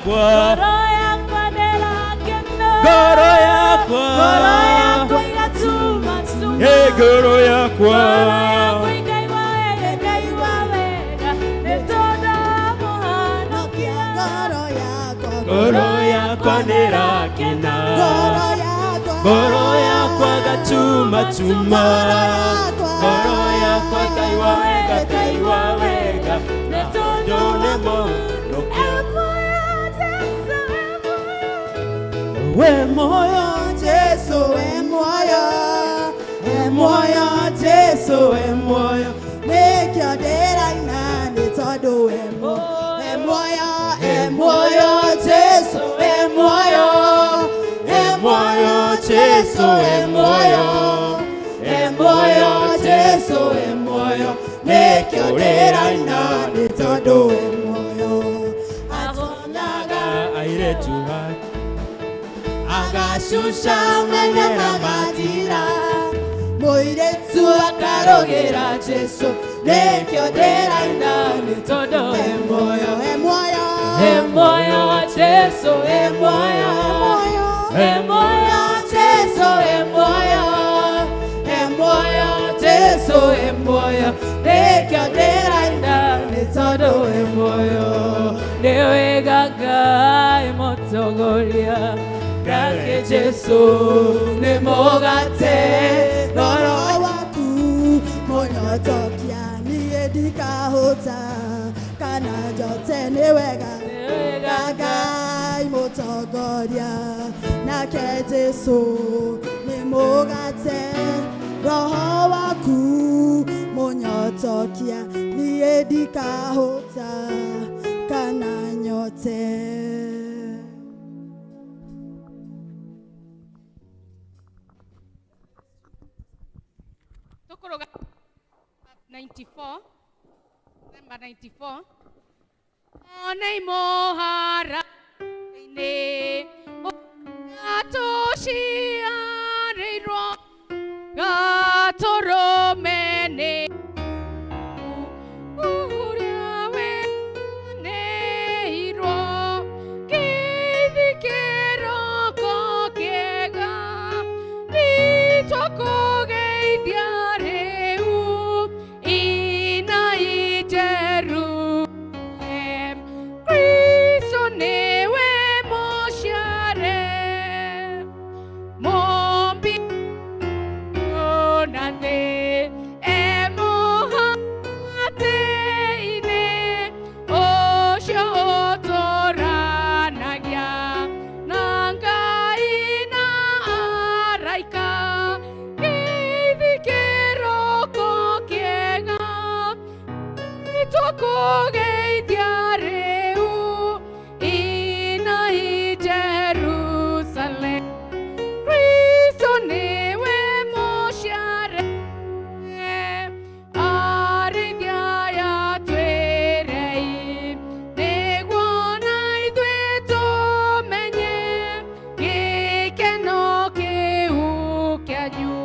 Yakwa. Ngoro yakwa ndĩrakena. Ngoro yakwa. Ngoro yakwa ĩgatumatuma. Ĩ ngoro yakwa. Ngoro yakwa ĩkaigua wega, ĩkaigua wega, nĩ tondũ wa Mũhonokia. Ngoro yakwa. Ngoro yakwa nĩrakena. Ngoro yakwa. Ngoro yakwa gatumatuma. Ngoro yakwa kaigua wega, kaigua wega, nĩ tondũ nĩ Mũhonokia. E muoyo Jesũ, e muoyo. We moyo. Jesu e muoyo, e muoyo, Jesu e muoyo, nĩkĩo ndĩraina nĩ tondũ e muoyo, e muoyo, e muoyo, Jesu e muoyo, e muoyo, Jesu e muoyo, e muoyo, Jesu e muoyo, nĩkĩo ndĩraina nĩ tondũ e muoyo, atonyaga airĩtu agacuca mena magatira mũirĩtu akarũgĩra Jesu, nĩkĩo ndĩraina nĩ Tondũ e muoyo, e muoyo. E muoyo Jesu, e muoyo. E muoyo Jesu e muoyo, e muoyo, Jesu e muoyo, nĩkĩo ndĩraina nĩ tondũ e muoyo. Nĩ wega Ngai mũtongoria, nake Jesu nĩ mũgate. Ngoro waku mũnyotokia, niĩ ndikahũta kana njote, nĩ wega Nĩ wega. Ngai mũtongoria, nake Jesu nĩ mũgate. Roho waku mũnyotokia, niĩ ndikahũta kana nyote. Tukũrũga 94, number 94, one imohara-inĩ atũciarĩirwo gatũrũme nĩ ũrĩa weneirwo gĩthi kĩroko kĩega nĩtwakũgeithia rĩu inai Jerusalem, Kristo nĩwe mũciare Mombi na thĩ emũhatĩ-inĩ ũcio ũtũranagia na Ngai na araika gĩthi kĩroko kĩega nĩtwakũgeithia rĩu inai Jerusalem, Kristo nĩwe mũciare arĩithia aya twĩrei nĩguo na ithuĩ tũmenye gĩkeno kĩu kĩanyu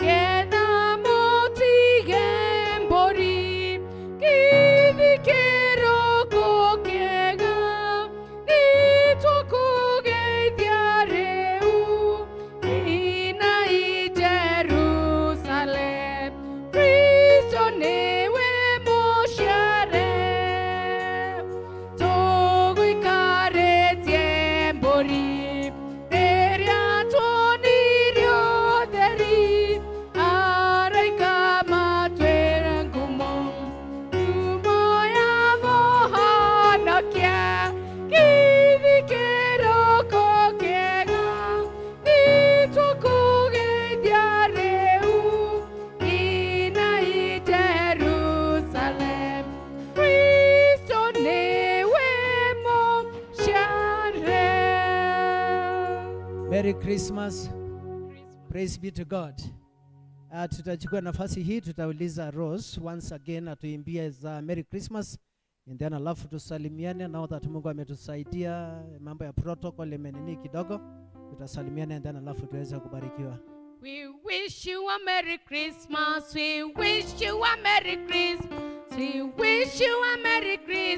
getha mũtige mbũri gĩthi kĩroko kĩega nĩtwakũgeithia rĩu inai Jerusalem, Kristo nĩwe mũciare tũgũikarĩtie mbũri rĩrĩa tuonirie ũtheri araika matwĩre ngumo ngumo ya mũhonokia gĩthi kĩroko kĩega nĩtũkũgeithia rĩu inai Jerusalem, Kristo nĩwe mũciare. Merry Christmas. Praise be to God. Tutachukua nafasi hii, tutauliza Rose once again atuimbie za Merry Christmas and then alafu tusalimiane. Now that Mungu ametusaidia mambo ya protocol imenini kidogo, tutasalimiana and then alafu tuweze kubarikiwa. We wish you a Merry Christmas. We wish you a Merry Christmas. We wish you a Merry Christmas.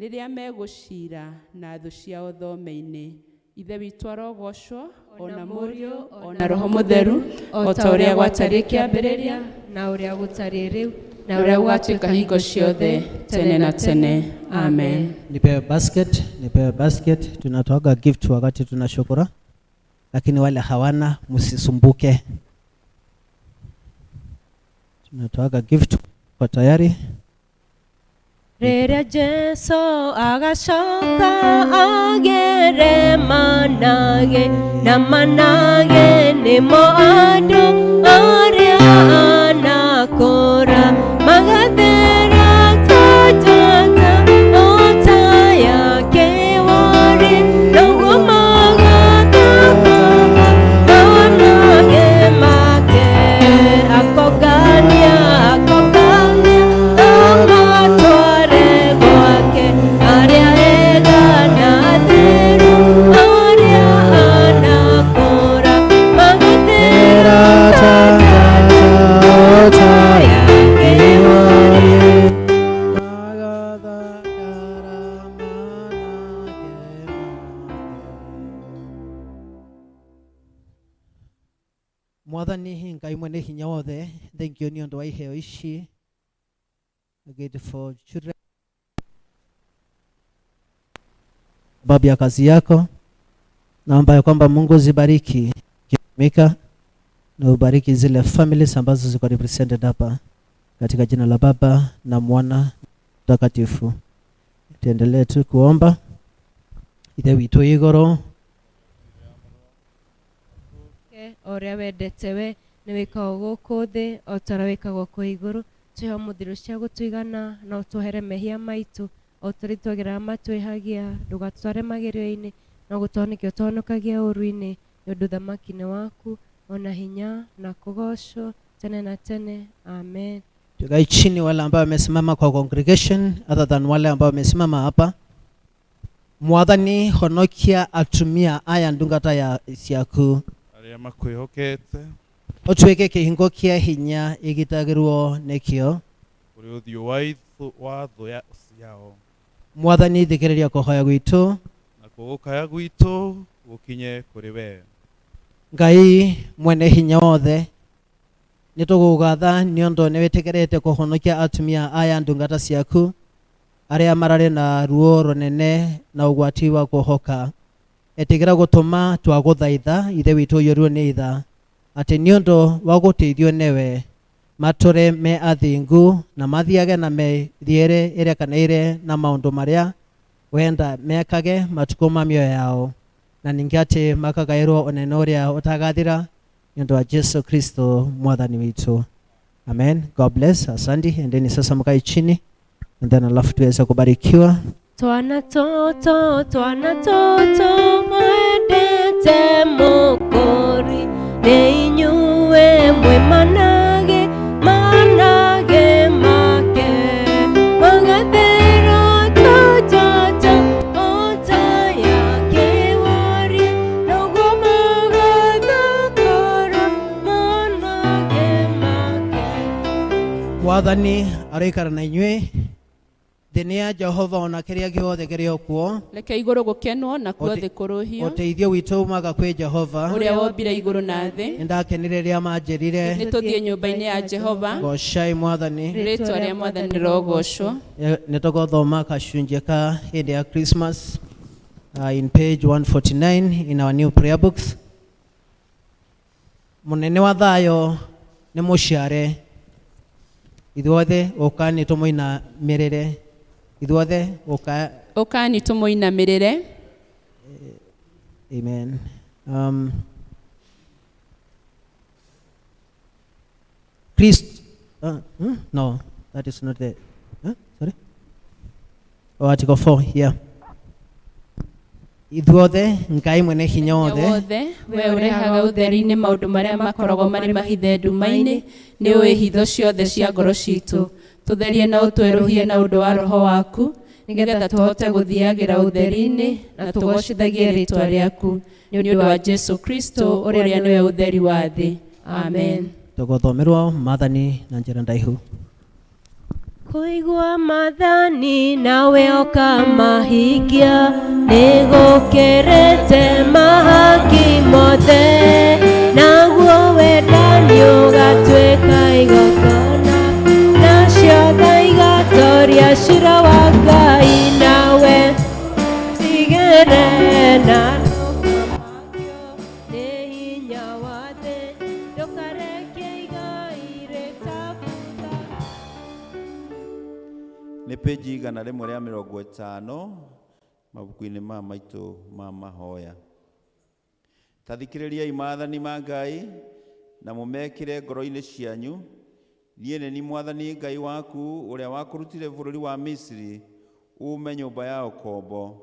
Rĩrĩa megũciira na thũ ciao thome-inĩ. Ithe witũ arogocwo, ona Mũriũ, ona Roho Mũtheru, o ta ũrĩa gwatariĩ kĩambĩrĩria, na ũrĩa gũtariĩ rĩu, na ũrĩa gũgatuĩka hingo ciothe, tene na tene. Amen. Nipewe basket, nipewe basket. Tunatoaga gift wakati tunashukura, lakini wale hawana msisumbuke. Tunatoaga gift kwa tayari. Rĩrĩa Jesũ agacoka agere manage na manage nĩmo andũ arĩa anakũra magathera ta njata o ta yake warĩ noguo magathakaga manage make akongania akongania amatware gwake arĩa ega na atheru arĩa anakũra magathera ta njata yake warĩ. Mwathani Ngai mwene hinya wothe, thengio nĩ ũndũ wa iheo ici. Gate for children, sababu ya kazi yako, naomba ya kwamba Mungu zibariki Mika na ubariki zile families ambazo ziko represented hapa, katika jina la Baba na Mwana Mtakatifu. Tuendelee tu kuomba. Ithe witũ igũrũ, o ũrĩa wendete we nĩ wĩkagwo gũkũ thĩ o ta ũrĩa wĩkagwo kũu igũrũ. Tũhe ũmũthĩ irio cia gũtũigana na ũtuohere mehia maitũ o ta ũrĩa ithuagĩra matwĩhagia, ndũgatũtware magerio-inĩ no gũtũhonokia ũtũhonokagie ũũru-inĩ, nĩ ũndũ ũthamaki nĩ waku ona hinya na kũgocwo tene na tene. Amen. Tukae chini wale ambao wamesimama kwa congregation other than wale ambao wamesimama hapa. Mwathani honokia atumia aya ndungata ya ciaku, arĩa makwĩhokete ũtuĩke kĩhingo kĩa hinya ĩgitagĩrwo nĩkĩo. kũrĩ ũthiũ wa thũ ciao. Mwathani thikĩrĩria kũhoya gwitũ. Nakuo gũkaya gwitũ gũkinye kũrĩ we. Ngai mwene hinya wothe, nĩ tũgũgatha nĩ ũndũ nĩ wĩtĩkĩrĩte kũhonokia atumia aya ndungata ciaku arĩa mararĩ na ruo rũnene na ũgwati wa kũhoka. Ĩtĩkĩra gũtũma twagũthaitha ithe witũ ũiyũrwo nĩ itha, atĩ nĩ ũndũ wa gũteithio nĩwe matũre me athingu na mathiage na mĩthiĩre ĩrekanĩire na maũndũ marĩa wenda mekage matukũ ma mĩoyo yao, na ningĩ atĩ makagaĩrwo ũnene ũrĩa ũtagathira nĩ ũndũ wa Jesu Kristo mwathani witũ. Amen. God bless. Asante. Endeni sasa mkae chini and then alafu tuweze kubarikiwa. Twana toto twana toto mwendete mũkũri nĩ inyuĩ mwĩ manage manage make magathero ta njata o ta yake warĩ noguo magathakara manage make. Mwathani aroikara na inyuĩ. Thĩ nĩ ya Jehova ona kĩrĩa gĩothe kĩrĩ o kuo. Reke igũrũ gũkenwo na kuo thĩ kũrũhio. Ũteithio witũ umaga kwĩ Jehova ũrĩa wombire igũrũ na thĩ. Nĩ ndakenire rĩrĩa manjĩrire Nĩ tũthiĩ nyũmba-inĩ ya Jehova. Gocai Mwathani. Rĩtwa rĩa Mwathani rĩrogocwo. Nĩ tũgũthoma gacunjĩ ka hĩndĩ ya Christmas in page 149 in our new prayer books. Mũnene wa thayũ nĩ mũciare, ithuothe ũkani tũmũinamĩrĩre, ithuothe ũka Ũkani tũmũinamĩrĩre. Amen. Christ, No, that is not the, sorry. Oh, Article 4, yeah. Ithuothe Ngai mwene hinya wothe wothe we ũrehaga ũtheri-inĩ maũndũ marĩa makoragwo marĩ mahithe nduma-inĩ, nĩ ũĩ hitho ciothe cia ngoro citũ. Tũtherie na ũtwerũhie na ũndũ wa Roho waku, nĩgetha tũhote gũthiagĩra ũtheri-inĩ na tũgocithagie rĩtwa rĩaku, nĩ ũndũ wa Jesu Kristo ũrĩa nĩwe ũtheri wa thĩ. Amen. Tũgũthomerwo maathani na njĩra ndaihu. Kũigua maathani nawe ũkamahingia nĩgũkĩrĩte mahaki mothe naguo wendani ũgatuĩka igongona nacio tha igatoria cira wa Ngai nawe tigĩre na ndũkamakio nĩ hinya wa thĩ ndũkareke igai rĩtabutha. Nĩ pĩnji 150 mabuku-inĩ ma maitũ ma mahoya. Ta thikĩrĩriai maathani ma Ngai na mũmekĩre ngoro-inĩ cianyu. Niĩ nĩ niĩ Mwathani Ngai waku ũrĩa wakũrutire bũrũri wa Misiri uume nyũmba ya ũkombo.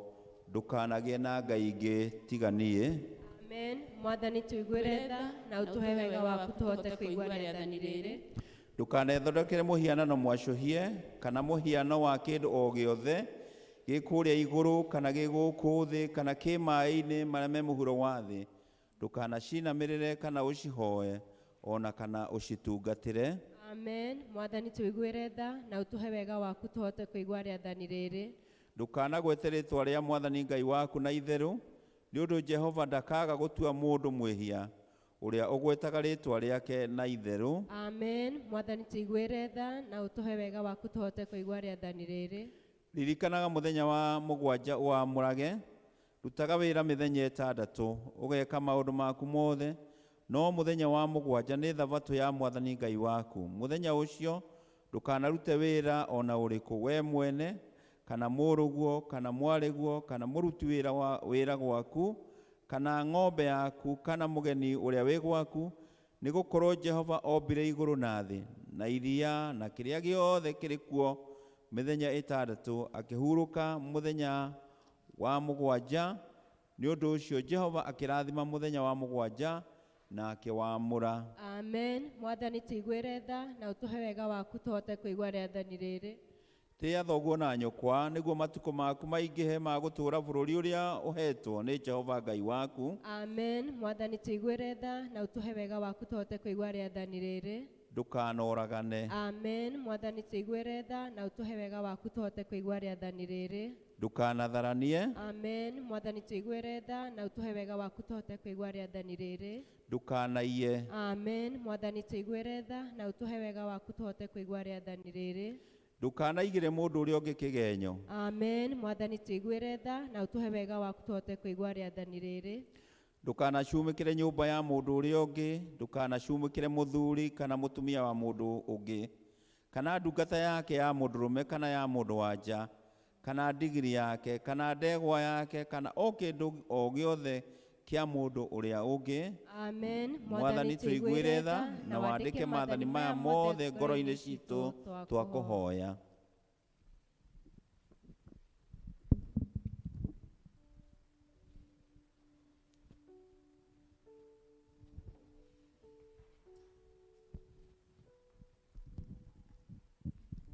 Ndũkanagĩe na ngai ingĩ tiga niĩ. Amen. Mwathani tũiguĩre tha na ũtũhe wega waku tũhote kũigua rĩathani rĩrĩ. Ndũkanethondekere mũhianano mwacũhie kana mũhiano wa kĩndũ o gĩothe gĩ kũrĩa igũrũ kana gĩ gũkũ thĩ kana kĩ maĩ-inĩ marĩa me mũhuro wa thĩ. Ndũkanacinamĩrĩre kana ũcihoe ona kana ũcitungatĩre. Amen. Mwathani tũiguĩre tha na ũtũhe wega waku tũhote kũigua rĩathani rĩrĩ. Ndũkanagwete rĩtwa rĩa Mwathani Ngai waku na itherũ, nĩ ũndũ Jehova ndakaga gũtua mũndũ mwĩhia ũrĩa ũgwetaga rĩtwa rĩake na itherũ. Amen. Mwathani tũiguĩre tha na ũtũhe wega waku tũhote kũigua rĩathani rĩrĩ. Ririkanaga mũthenya wa mũgwanja ũwamũrage, rutaga wĩra mĩthenya ĩtandatũ, ũgeka maũndũ maku mothe, no mũthenya wa mũgwanja nĩ thabatũ ya Mwathani Ngai waku. Mũthenya ũcio ndũkanarute wĩra ona ũrĩkũ, we mwene kana mũrũguo kana mwarĩguo kana mũruti wĩra wa wĩra gwaku kana ng'ombe yaku kana mũgeni ũrĩa wĩ gwaku, nĩgũkorwo Jehova ombire igũrũ na thĩ na iria na kĩrĩa gĩothe kĩrĩ kuo mĩthenya ĩtandatũ, akĩhurũka mũthenya wa mũgwanja. Nĩ ũndũ ũcio Jehova akĩrathima mũthenya wa mũgwanja na akĩwamũra. Amen. Mwathani tũiguĩre tha na ũtũhe wega waku tũhote kũigua rĩathani rĩrĩ. Tĩa thoguo na nyũkwa nĩguo matukũ maku maingĩhe ma gũtũũra bũrũri ũrĩa ũheetwo nĩ Jehova Ngai waku. Amen. Mwathani tũiguĩre tha na ũtũhe wega waku tũhote kũigua rĩathani rĩrĩ. Ndũkanoragane. Amen. Mwathani tũiguĩre tha na ũtũhe wega waku tũhote kũigua rĩathani rĩrĩ. Ndũkanatharanie. Amen. Mwathani tũiguĩre tha na ũtũhe wega waku tũhote kũigua rĩathani rĩrĩ. Ndũkanaiye. Amen. Mwathani tũiguĩre tha na ũtũhe wega waku tũhote kũigua rĩathani rĩrĩ. Ndũkanaigĩre mũndũ ũrĩa ũngĩ kĩgenyo. Amen. Mwathani tũiguĩre tha na ũtũhe wega waku tũhote kũigua rĩathani rĩrĩ. Ndũkanacumĩkĩre nyũmba ya mũndũ ũrĩa ũngĩ. Ndũkanacumĩkĩre mũthuri kana mũtumia wa mũndũ ũngĩ, kana ndungata yake ya mũndũrũme kana ya mũndũ wa nja, kana ndigiri yake kana ndegwa yake kana o kĩndũ o gĩothe kĩa mũndũ ũrĩa ũngĩ. Amen. Mwathani tũiguĩre tha na wandĩke maathani maya mothe ngoro-inĩ citũ twakũhoya.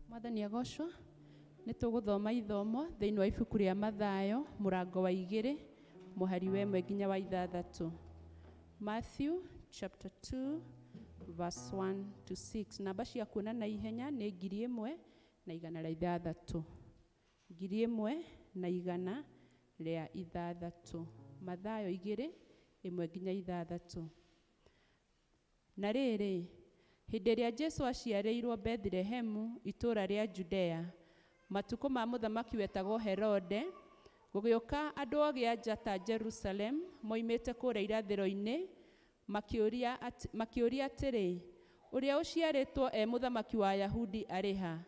Mwathani agocwo. Nĩ tũgũthoma ithomo thĩinĩ wa ibuku rĩa Mathayo mũrango wa 2 mũhari wa 1 nginya wa 6. Matthew chapter 2 verse 1 to 6. Namba cia kuona na ihenya nĩ 1606. 1606. Mathayo 2 1 nginya 6. Na rĩrĩ, hĩndĩ ĩrĩa Jesũ aciarĩirwo Bethlehemu itũũra rĩa Judea, matukũ ma mũthamaki wetagwo Herode, gũgĩũka andũ ogĩ a njata Jerusalem moimĩte kũrĩa irathĩro-inĩ, makĩũria atĩrĩ, ũrĩa ũciarĩtwo e mũthamaki wa Ayahudi arĩ ha?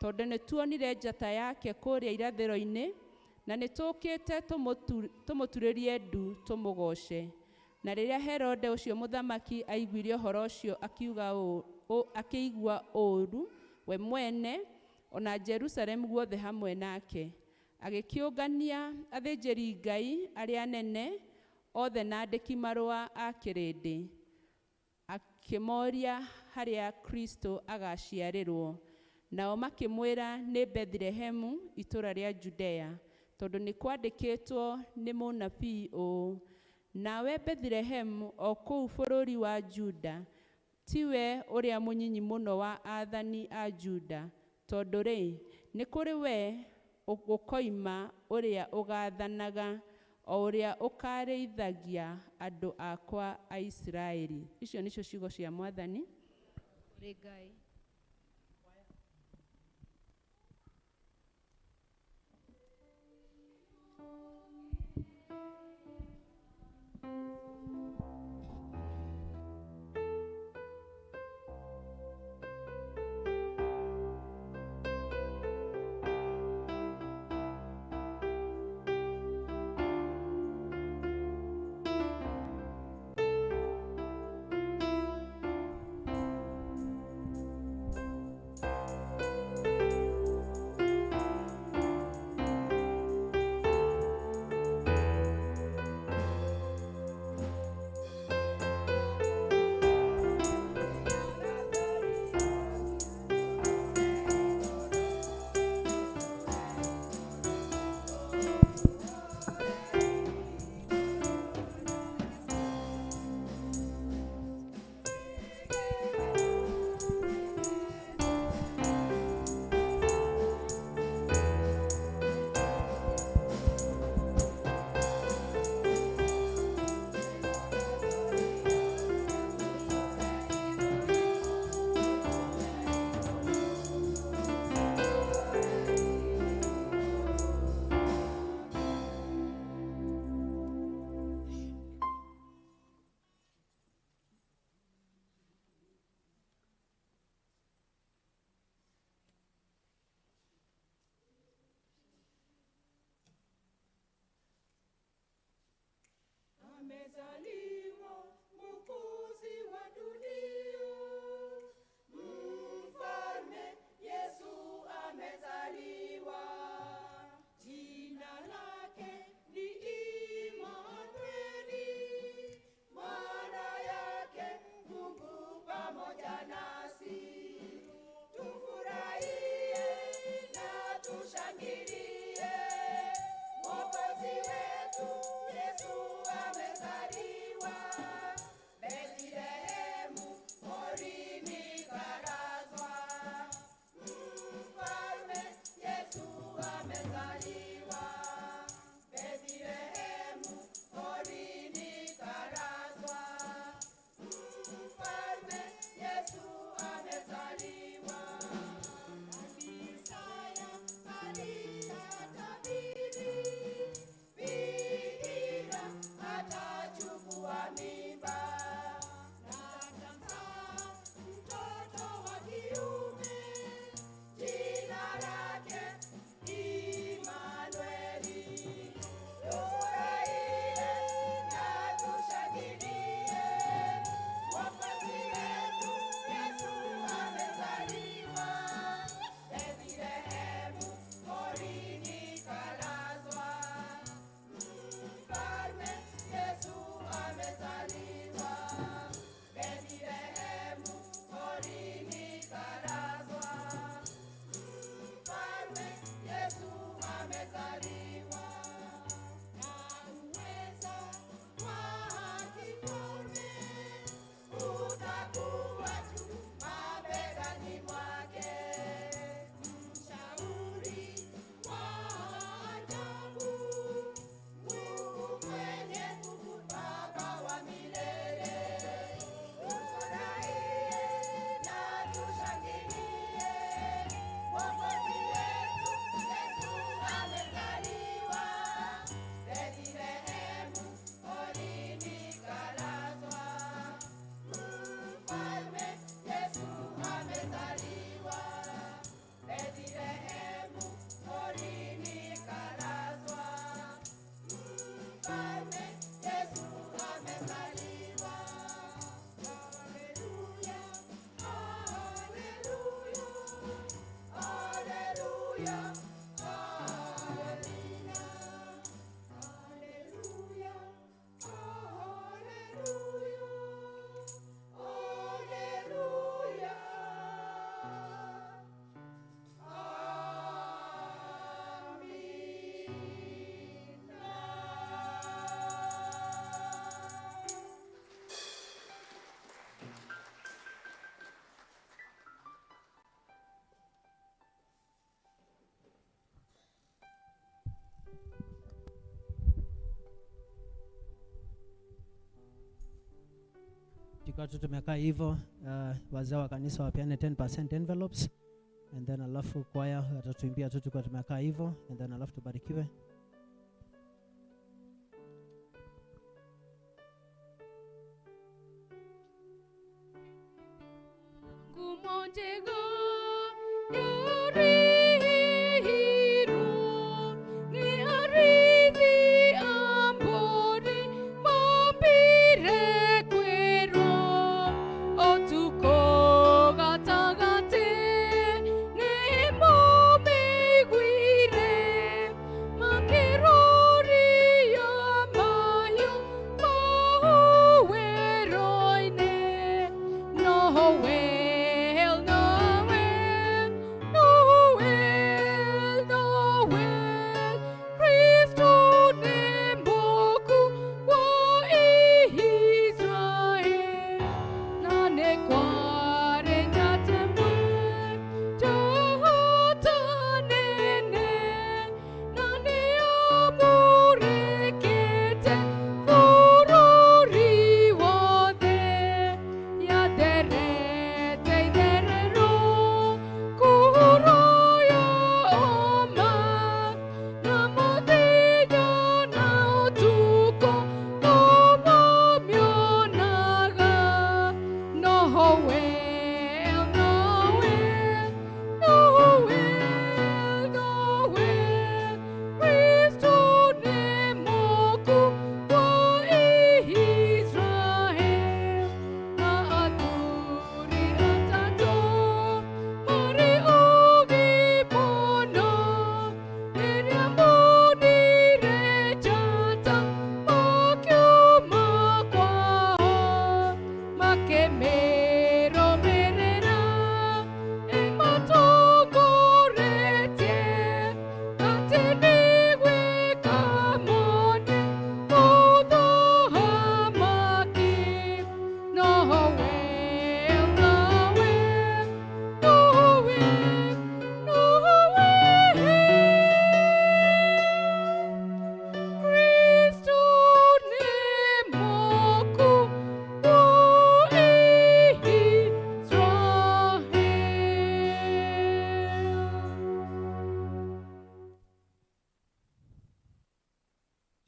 Tondũ nĩtuonire njata yake kũrĩa irathĩro-inĩ, na nĩtũũkĩte tũmũturĩrie ndu tũmũgooce. Na rĩrĩa Herode ũcio mũthamaki aiguire ũhoro ũcio, akĩigua ũũru we mwene ona Jerusalemu guothe hamwe nake. Agĩkĩũngania athĩnjĩri Ngai arĩa anene othe na andĩki marũa a kĩrĩndĩ, akĩmoria harĩa Kristo agaciarĩrwo. Nao makĩmwĩra nĩ Bethlehemu itũũra rĩa Judea, tondũ nĩ kwandĩkĩtwo nĩ mũnabii ũũ, nawe Bethlehemu o kũu bũrũri wa Juda, tiwe ũrĩa mũnyinyi mũno wa aathani a Juda, Tondũ rĩ, nĩ kũrĩ we gũkoima ũrĩa ũgaathanaga, o ũrĩa ũkaarĩithagia andũ akwa a Isiraeli. Icio nĩcio ciugo cia Mwathani. Kũrĩ Ngai. Amezaliwa Mwokozi wa dunia, Mfalme Yesu amezaliwa. Jina lake ni Imanueli, maana yake Mungu pamoja nasi. Tufurahie na tushangilie, Mwokozi wetu Yesu amezaliwa. Bethlehemu porini kalazwa, Mfalme Yesu amezaliwa. Bethlehemu porini kalazwa, Mfalme Yesu amezaliwa. Nabii Isaya alishatabiri, bikira atachukua mimba na atamzaa mtoto wa kiume, jina lake Imanueli. Tukiwa tu tumekaa hivyo, wazee wa kanisa wapeane 10% envelopes and then alafu kwaya watatuimbia tu tukiwa tumekaa hivyo and then alafu tubarikiwe. Ngumonjego yorihiro ni arithi ambori mambire kwero otuko gatagati ni momigwire makiroria mahiũ mahuweroine. Noel, Noel, Noel, Noel, Kristo ni Mungu wa Israel. Nane kware njatemwe, jahota nene, nane amurekete bũrũri wothe. Yatherete itherero kũhũrũyo ũma, na mũthenya na ũtukũ ũmũmĩonaga. Noel, Noel, Noel, Noel, Kristo ni Mungu wa Israel. Na athuri atatũ marĩ ũũgĩ mũno, rĩrĩa monire njata makiuma kwao, makĩmĩrũmĩrĩra ĩmatongoretie, atĩ nĩ gwĩka mone mũthamaki. Noel, Noel, Noel, Noel, Kristo ni Mungu wa Israel.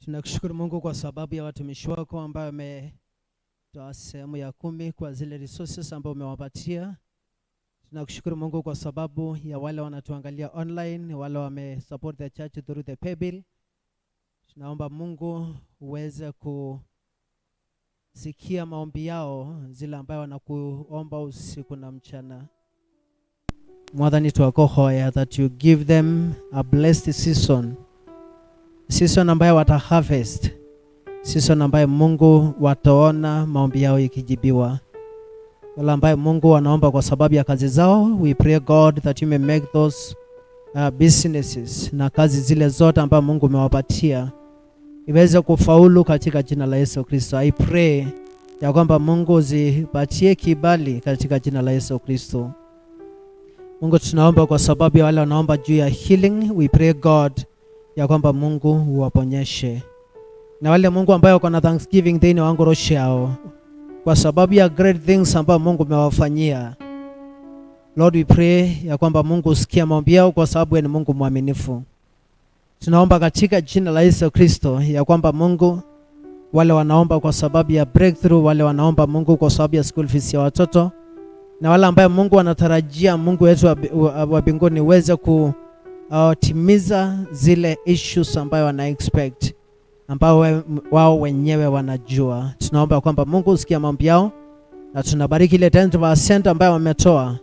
Tunakushukuru Mungu kwa sababu ya watumishi wako ambao wametoa sehemu ya 10 kwa zile resources ambao umewapatia. Tunakushukuru Mungu kwa sababu ya wale wanatuangalia online, wale wame support the church through the pay bill. Tunaomba Mungu uweze kusikia maombi yao, zile ambayo wanakuomba usiku na mchana. Mwathani twakuhoya that you give them a blessed season, season ambayo wata harvest, season ambayo Mungu wataona maombi yao ikijibiwa. Wale ambayo Mungu wanaomba kwa sababu ya kazi zao, we pray God that you may make those businesses na kazi zile zote ambayo Mungu umewapatia iweze kufaulu katika jina la Yesu Kristo. I pray ya kwamba Mungu zipatie kibali katika jina la Yesu Kristo. Mungu tunaomba kwa sababu ya wale wanaomba juu ya healing, we pray God ya kwamba Mungu uwaponyeshe. Na wale Mungu ambayo wako na thanksgiving day ni wangu roho yao kwa sababu ya great things ambayo Mungu umewafanyia. Lord, we pray ya kwamba Mungu usikie maombi yao kwa sababu wewe ni Mungu mwaminifu. Tunaomba katika jina la Yesu Kristo ya kwamba Mungu, wale wanaomba kwa sababu ya breakthrough, wale wanaomba Mungu kwa sababu ya school fees ya watoto, na wale ambaye Mungu wanatarajia Mungu wetu wa mbinguni uweze kutimiza zile issues ambayo wana expect, ambao wao wenyewe wanajua. Tunaomba kwamba Mungu usikie maombi yao na tunabariki ile 10% ambayo wametoa,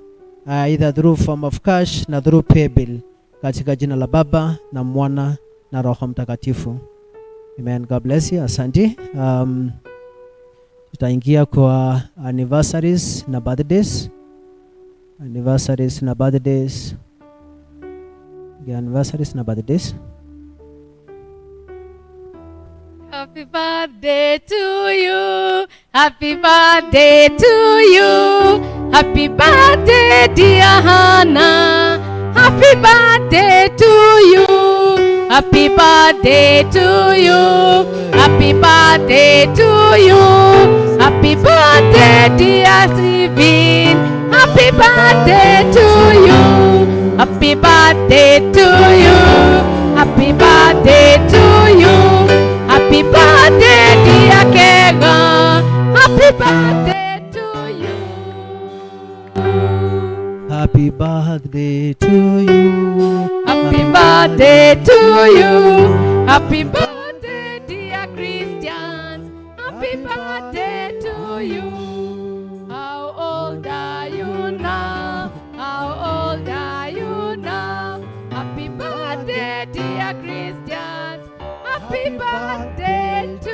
either through form of cash na through pay bill, katika jina la Baba na Mwana na Roho Mtakatifu. Amen. God bless you. Asante. Tutaingia kwa anniversaries na birthdays. Anniversaries na birthdays. The anniversaries na birthdays. Happy birthday to you. Happy birthday to you. Happy birthday, dear Hannah. Happy birthday to you. Happy birthday to you. Happy birthday to you. Happy birthday, dear Stephen. Happy birthday to you. Happy birthday to you. Happy birthday to you. Happy birthday, dear Kega. Happy birthday to you. Happy birthday to you. Happy birthday to you. Happy birthday, dear Christians. Happy birthday to you. How old are you now? How old are you now? Happy birthday, dear Christians. Happy birthday to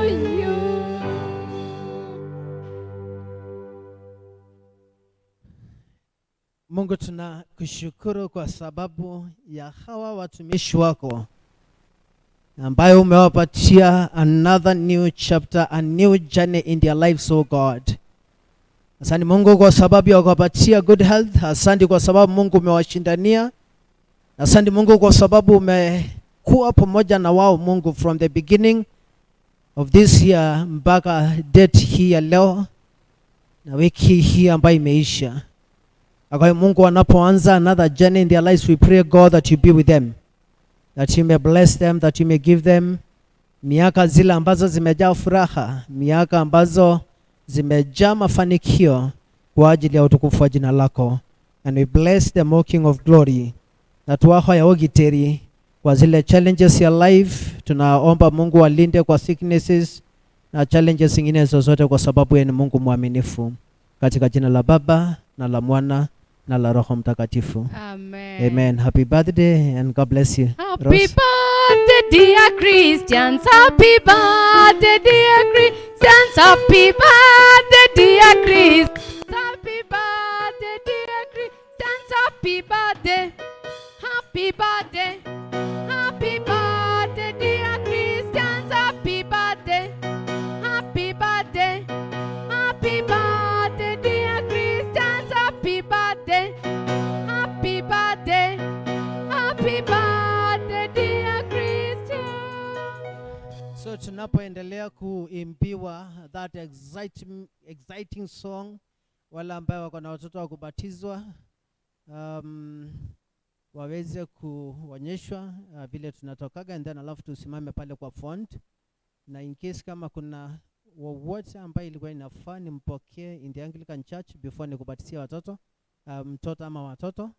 you. Mungu, tunakushukuru kwa sababu ya hawa watumishi wako ambayo umewapatia another new chapter, a new journey in their lives, oh God. Asante Mungu kwa sababu ya kuwapatia good health. Asante kwa sababu Mungu umewashindania. Asante Mungu kwa sababu umekuwa pamoja na wao Mungu from the beginning of this year mpaka date hii ya leo na wiki hii ambayo imeisha. Kwa hiyo Mungu, wanapoanza another journey in their lives, we pray, God, that you be with them, that you may bless them, that you may give them miaka zile ambazo zimejaa furaha, miaka ambazo zimejaa mafanikio kwa ajili ya utukufu wa jina lako. And we bless them, O King of Glory. Na tuwaho ya ogiteri kwa zile challenges ya life, tunaomba Mungu alinde kwa sicknesses na challenges zingine zozote, kwa sababu yeye ni Mungu mwaminifu. Katika jina la Baba na la Mwana na la Roho Mtakatifu. Amen. Amen. Happy birthday and God bless you. Happy Rose. Birthday, dear Christians. Happy birthday, dear Christians. Happy birthday, dear Christians. Happy birthday, dear Christians. Happy birthday. Happy birthday. Happy birthday, dear Christians. Happy birthday. Happy birthday. Happy birthday, dear Christians. Happy birthday. Happy birthday. Happy birthday, dear Christians. So tunapoendelea kuimbiwa that exciting song, wale ambao wako na watoto wa kubatizwa waweze kuonyeshwa vile tunatokaga, and then alafu tusimame pale kwa front, na in case kama kuna wowote ambaye ilikuwa inafaa nimpokee in the Anglican Church before nikubatizia watoto, mtoto ama watoto,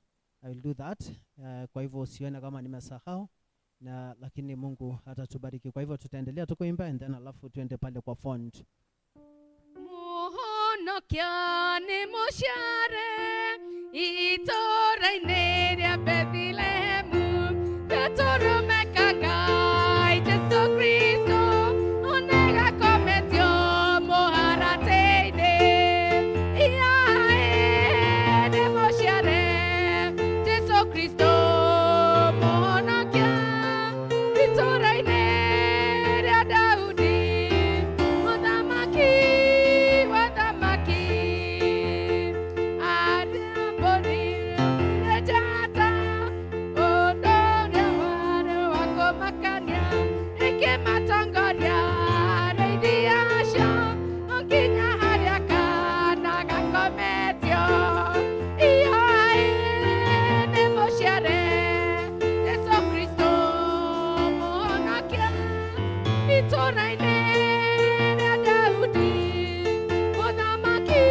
I will do that. Kwa hivyo usione kama nimesahau na lakini Mungu atatubariki. Kwa hivyo tutaendelea tu kuimba and then alafu tuende pale kwa font. Mũhonokia nĩ mũciare itũũra-inĩ rĩa Bethlehemu, gatũrũme ka Ngai Jesũ Kristo onegakometio mũharatĩ-inĩ. Iaĩ nĩ mũciare Jesũ Kristo mũhonokia itũũra-inĩ rĩa Daudi, mũthamaki wa thamaki, arĩa mbũri njata, ũndũ ũrĩa warĩ wa kũmakania, ĩkĩmatongoria arĩithi acio nginya harĩa kana gakometio. Ioĩ nĩ mũciare Jesũ Kristo mũhonokia itũũra-inĩ rĩa Daudi, mũthamaki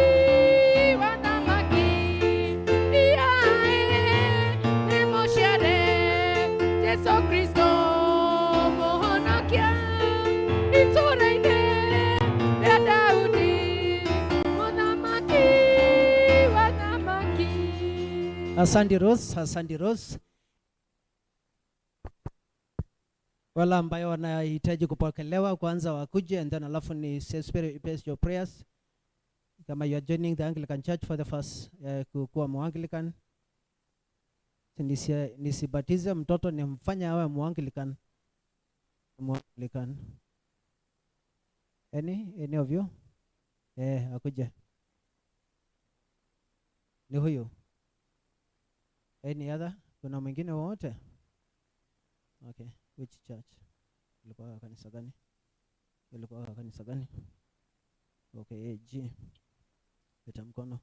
wa thamaki. Iaĩ nĩ mũciare Jesũ Kristo mũhonokia itũũra-inĩ rĩa Daudi, mũthamaki wa thamaki. Asante Rose, asante Rose. Wale ambayo wanahitaji kupokelewa kwanza wakuje and then alafu ni say special prayers. Kama you are joining the Anglican Church for the first, kuwa Muanglican. Nisibatize mtoto nimfanye awe Muanglican. Muanglican. Any of you? Akuje. Ni huyu. Any other? Kuna mwingine wowote? Okay, which church? Ilikuwa kanisa gani? Ilikuwa kanisa gani? Okay, AG. Leta mkono.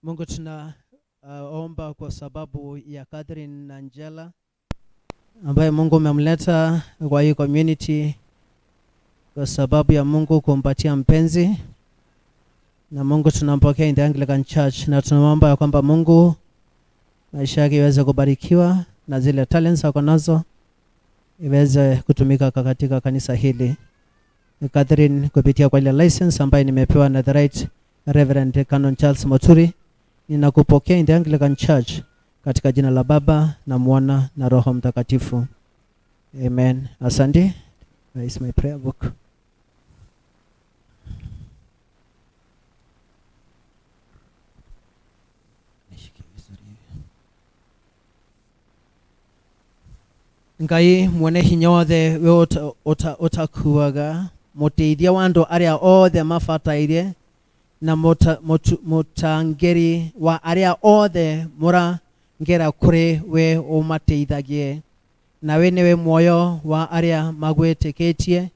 Mungu tunaomba kwa sababu ya Catherine Nanjala ambaye Mungu umemleta kwa hii community kwa sababu ya Mungu kumpatia mpenzi, na Mungu tunampokea in the Anglican Church, na tunaomba ya kwamba Mungu maisha yake iweze kubarikiwa na zile talents ako nazo iweze kutumika katika kanisa hili. Catherine, kupitia kwa ile license ambayo nimepewa na the Right Reverend Canon Charles Moturi, ninakupokea in the Anglican Church katika jina la Baba na Mwana na Roho Mtakatifu. Amen. Asante. That is my prayer book. Ngai mwene hinya wothe we ũtakuaga, mũteithia wa andũ arĩa othe mabataire na mũtangĩri wa arĩa othe mũrangĩra kũrĩ we ũmateithagie. Nawe nĩwe muoyo wa arĩa magwĩtĩkĩtie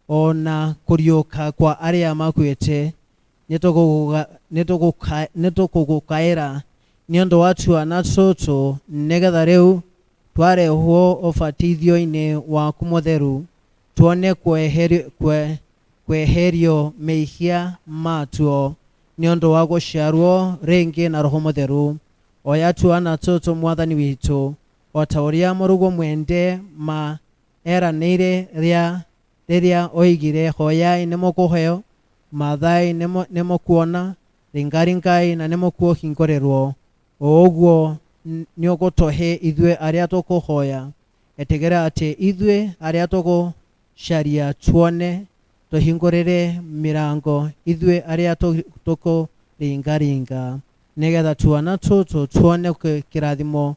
ona kũriũka kwa arĩa makuĩte. Nĩtũgũgũkaĩra nĩ ũndũ wa twana tũtũ, nĩgetha rĩu twarehwo ũbatithio-inĩ waku mũtheru tuone kweherio mehia matuo nĩ ũndũ wa gũciarwo rĩngĩ na Roho Mũtheru. Oya twana tũtũ Mwathani witũ, o ta ũrĩa mũrugwo mwende ma eranĩire rĩrĩa oigire, hoyai nĩmũkũheo, mathai nĩmũkuona, ringaringai na nĩmũkũhingũrĩrwo. O ũguo nĩũgũtũhe ithuĩ arĩa tũkũhoya. Ĩtĩkĩra atĩ ithuĩ arĩa tũgũcaria tuone, tũhingũrĩre mĩrango ithuĩ arĩa tũkũringaringa, nĩgetha twana tũtũ tuone kĩrathimo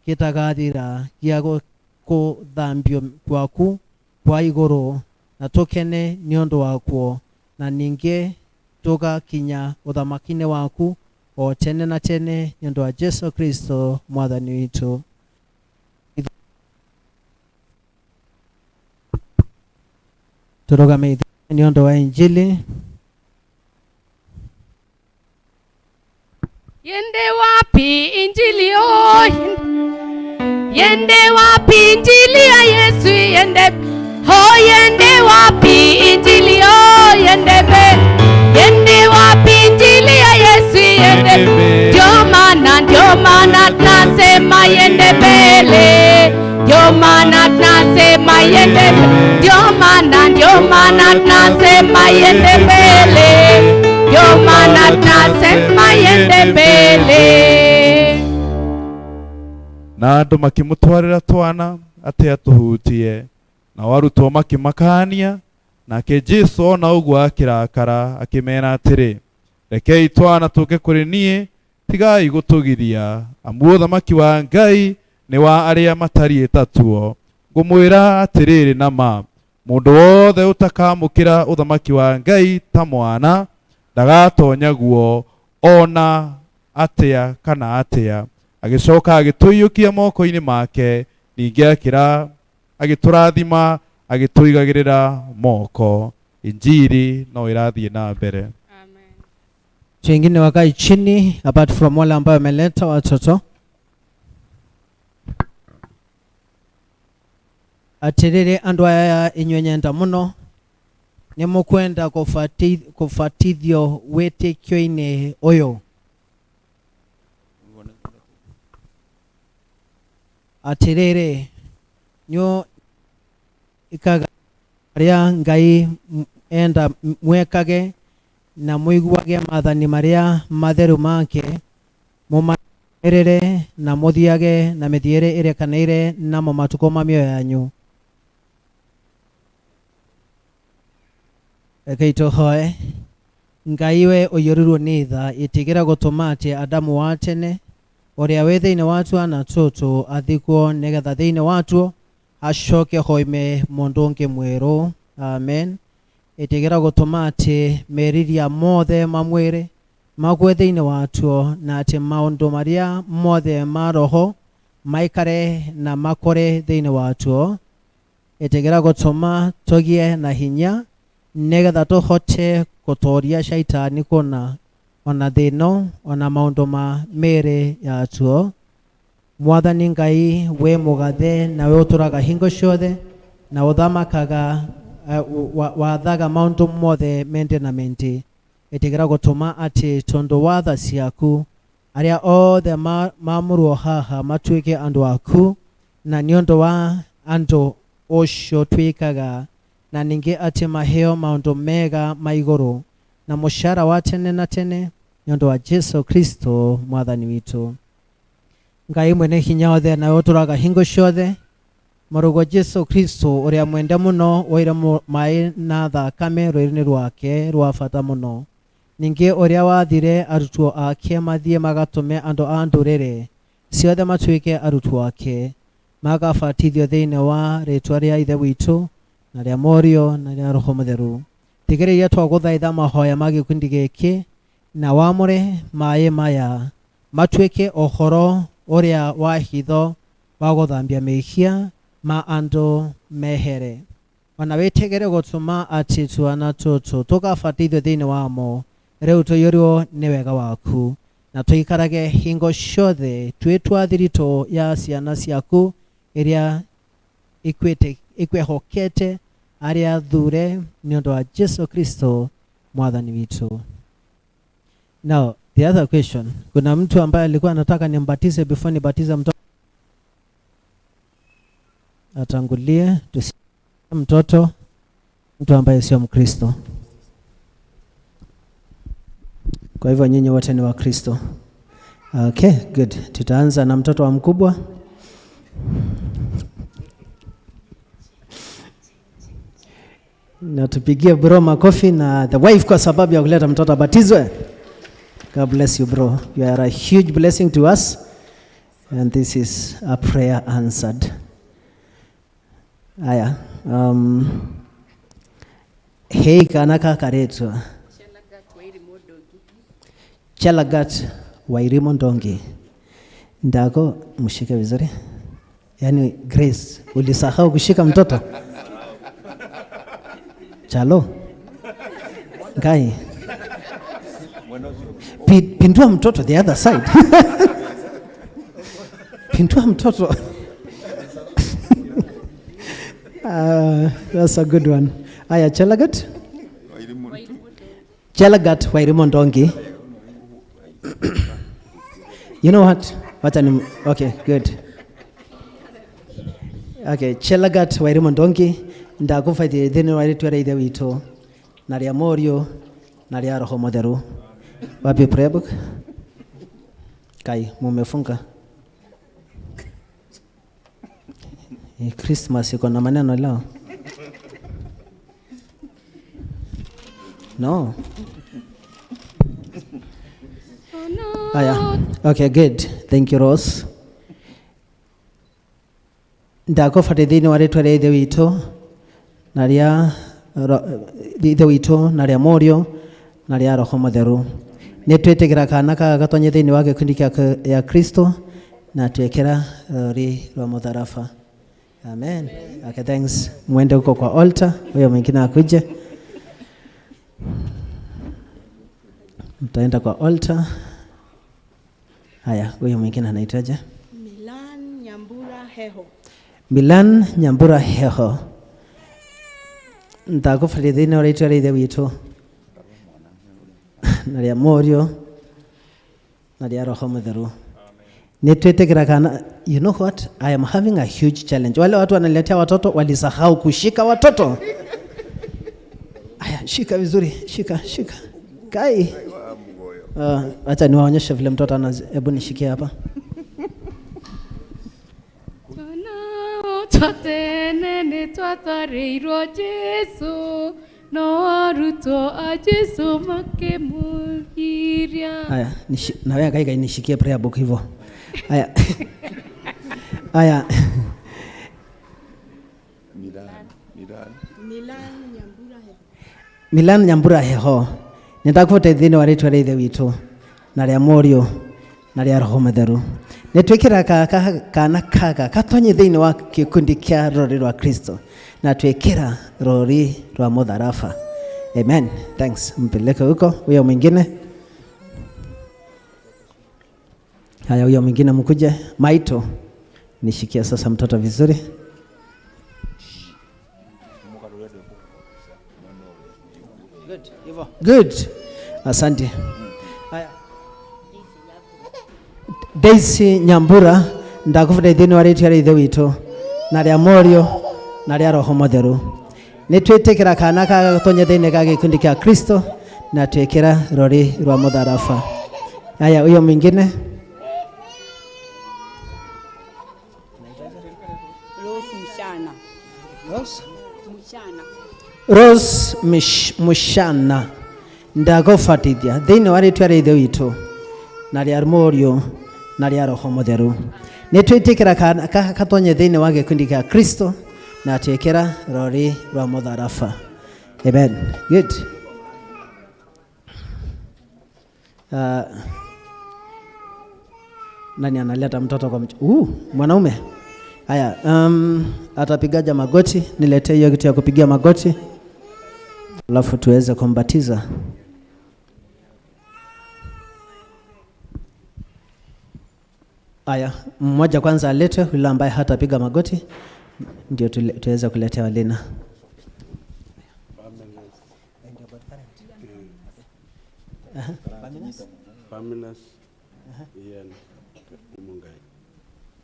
gĩtagathira gĩa kũthambio gwaku kwa igũrũ, na tũkene nĩ ũndũ wakuo, na ningĩ tũgakinya ũthamaki-inĩ waku o tene na tene nĩ ũndũ wa Jesu Kristo Mwathani witũ. Tũrũgame nĩ ũndũ wa Injili. Yende wapi Injili, oh, yende wapi Injili ya Yesu, yende ho, yende wapi Injili, oh, yende be, yende wapi Injili ya Yesu, yende. Ndio maana tunasema yende mbele, ndio maana tunasema yende, ndio maana tunasema yende mbele, ndio maana tunasema yende mbele. Na andũ makĩmũtwarĩra twana atĩ atũhutie, nao arutwo makĩmakania. Nake Jesũ ona ũguo akĩrakara, akĩmera atĩrĩ, rekei twana tũke kũrĩ niĩ, tigai gũtũgiria, amu ũthamaki wa Ngai nĩ wa arĩa matariĩ ta tuo. Ngũmwĩra atĩrĩrĩ na ma, mũndũ wothe ũtakamũkĩra ũthamaki wa Ngai ta mwana ndagatonya guo ona atĩa kana atĩa. Agĩcoka agĩtũiyũkia moko-inĩ make, ningĩ agĩtũrathima, agĩtũigagĩrĩra moko. Injili no ĩrathiĩ na mbere. Wengine wakae chini apart from wale ambao wameleta watoto. Atiriri andu aya inywe nyenda muno, nimukwenda kubatithio wĩtĩkio-inĩ ũyũ. Atiriri nyo ikaga aria Ngai enda mwekage na muiguage maathani maria matheru make, mumarĩrĩre na muthiage na mithiĩre ĩrekanĩire namo matukũ ma mĩoyo yanyu. Rekei tũhoe. Ngai we ũiyũrirwo nĩ tha, ĩtĩkĩra gũtũma atĩ Adamu wa tene ũrĩa wĩ thĩinĩ wa twana tũtũ athikwo, nĩgetha thĩinĩ watuo acoke hoime mũndũ ũngĩ mwerũ. Amen. Ĩtĩkĩra gũtũma atĩ meriria mothe ma mwĩrĩ magwe thĩinĩ watuo na atĩ maũndũ marĩa mothe ma roho maikare na makore thĩinĩ watuo. Ĩtĩkĩra gũtũma tũgĩe na hinya nĩgetha tũhote gũtooria shaitani kũna ona thĩno ona maũndũ ma mĩĩrĩ yatuo. Mwathani Ngai we mũgathe nawe ũtũraga hingo ciothe na ũthamakaga wathaga maũndũ mothe mende na mende. Ĩtĩkĩra gũtũma atĩ tondũ wa tha ciaku arĩa othe mamũrwo haha matuĩke andũ aku na nĩ ũndũ wa andũ ũcio twĩkaga na ningĩ atĩ maheo maũndũ mega ma igũrũ na mũcara wa tene na tene nĩ ũndũ wa Jesu Kristo mwathani witũ. Ngai mwene hinya wothe nawe ũtũraga hingo ciothe mũrũguo Jesu Kristo ũrĩa mwende mũno woire maĩ na thakame rũĩrĩ-inĩ rwake rwa bata mũno ningĩ ũrĩa wathire arutwo ake mathiĩ magatũme andũ a ndũrĩrĩ ciothe matuĩke arutwo ake magabatithio thĩinĩ wa rĩtwa rĩa Ithe witũ na rĩa Mũriũ na rĩa Roho Mũtheru. Tigĩrĩria twagũthaitha mahoya ma gĩkundi gĩkĩ na wamũre maĩ maya matuĩke ũhoro ũrĩa wa hitho wa gũthambia mehia ma andũ mehere. Ona wĩtĩkĩre gũtũma atĩ twana tũtũ tũgabatithio thĩinĩ wamo rĩu tũiyũrwo nĩ wega waku na tũikarage hingo ciothe twĩ twa thiritũ ya ciana ciaku iria ikwĩhokete arĩa thure nĩ ũndũ wa Jesu Kristo mwathani witũ. Now the other question, kuna mtu ambaye alikuwa anataka nimbatize before nibatize mtoto? Atangulie tusi mtoto, mtu ambaye sio Mkristo. Kwa hivyo nyinyi wote ni Wakristo. Okay, good. Tutaanza na mtoto wa mkubwa. Na tupigie bro makofi na the wife kwa sababu ya kuleta mtoto abatizwe. God bless you bro. You are a huge blessing to us. And this is a prayer answered. Aya. Hei kanaka karetwa. Chelagat Wairimu Ndongi. Ndako mshike vizuri. Yaani Grace, ulisahau kushika mtoto? Chalo. Ngai. Pindua mtoto the other side. Pindua mtoto. That's a good one. Aya, Chelagat? Chelagat Wairimu Ndongi. You know what? Okay, good. Okay, Chelagat Wairimu Ndongi ndakufaithia thĩinĩ wa rĩtwa rĩa Ithe witũ na rĩa Mũriũ na rĩa Roho Mũtheru. Wapi prayer book? Kai, mumefunga. Christmas iko na maneno leo. No. Aya. Okay, good. Thank you, Rose. Ndakufaithia thĩinĩ wa rĩtwa rĩa Ithe witũ na rĩa Ithe witũ na rĩa Mũriũ na rĩa Roho Mũtheru. Nĩ twĩtĩkĩra kana kaga gatonye thĩinĩ wa gĩkundi kĩa Kristo na twekera rũri rwa mũtharaba. Amen. Okay, thanks. Mwende huko kwa altar, huyo mwingine akuje. Mtaenda kwa altar. Haya, huyo mwingine anaitwaje? Milan Nyambura Heho. Milan Nyambura Heho. Ndakufaithia thĩinĩ wa rĩtwa rĩa Ithe witũ na rĩa Mũriũ na rĩa Roho Mũtheru. Nĩ twĩtĩkĩra kana, you know what? I am having a huge challenge. Wale watu wanaletea watoto walisahau kushika watoto. Aya, shika vizuri, shika, shika. Kai. Acha niwaonyeshe vile mtoto ana, hebu nishikie hapa. Twatene nĩ twatwarĩirwo Jesu no arutwo a Jesu makĩmũgiria. Aya, na wewe kai nishikie prayer book hivyo. Aya. Aya. Milan. Milan Nyambura Heho. Milan Nyambura Heho. Nĩndakũbata thĩinĩ wa rĩtwa rĩa Ithe witũ Na rĩa Mũriũ na rĩa Roho Mũtheru. Nĩ twĩkĩra kana kaga katonye thĩinĩ wa gĩkundi kĩa rũrĩ rwa Kristo na twĩkĩra rũri rwa mũtharaba. Amen. Thanks. Mpeleke huko. Huyo mwingine. Haya, huyo mwingine mkuje. Maito, nishikia sasa mtoto vizuri. Good. Hivyo. Good. Asante. Haya. Daisy Nyambura ndakubutha thĩinĩ wa rĩtwa rĩa Ithe witũ na rĩa Mũriũ na rĩa Roho Mũtheru. Nĩ twĩtĩkĩra kana kaga gũtonya thĩinĩ ga gĩkundi kĩa Kristo na twĩkĩra rũri rwa mũtharaba. Haya, huyo mwingine. Rose Mshana. Rose? Mshana. Rose Mushana ndagobatithia thĩinĩ wa rĩtwa rĩa Ithe witũ na rĩa Mũriũ na rĩa Roho Mũtheru. Nĩ twĩtĩkĩra katonye thĩinĩ wa gĩkundi kĩa Kristo na twĩkĩra rũri rwa mũtharaba. Amen. Good. Nani analeta mtoto kwa mwanaume? Haya, atapigaja magoti, niletee hiyo kitu ya kupigia magoti. Alafu tuweze kumbatiza. Haya, mmoja kwanza aletwe, yule ambaye hatapiga magoti ndio tuweze kuletewa Lina.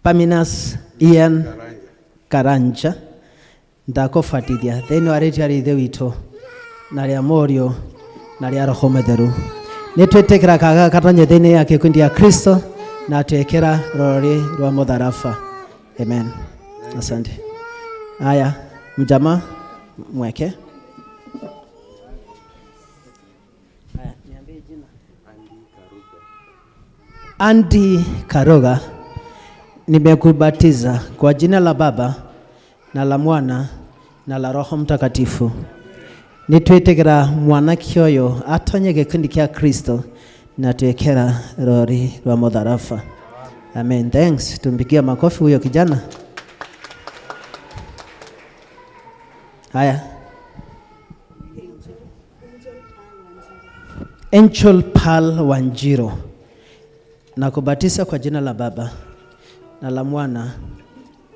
Paminas Ian Karanja ndakobatithia thĩinĩ wa rĩtwa rĩa Ithe witũ na rĩa Mũriũ na rĩa Roho Mũtheru. Nĩ twĩtĩkĩra kaga katonye thĩinĩ ya gĩkundi ya Kristo na twĩkĩra rũri rwa mũtharaba. Amen. Asante. Haya, mjamaa mweke. Haya, niambie jina. Andy Karoga, nimekubatiza kwa jina la Baba na la Mwana na la Roho Mtakatifu. Nitwitikira mwanake ũyũ atonye gĩkundi kĩa Kristo na twĩkĩra rũri rwa mũtharaba. Amen. Thanks. Tumpigie makofi huyo kijana. Haya. Angel Pal Wanjiro, na kubatisa kwa jina la Baba na la Mwana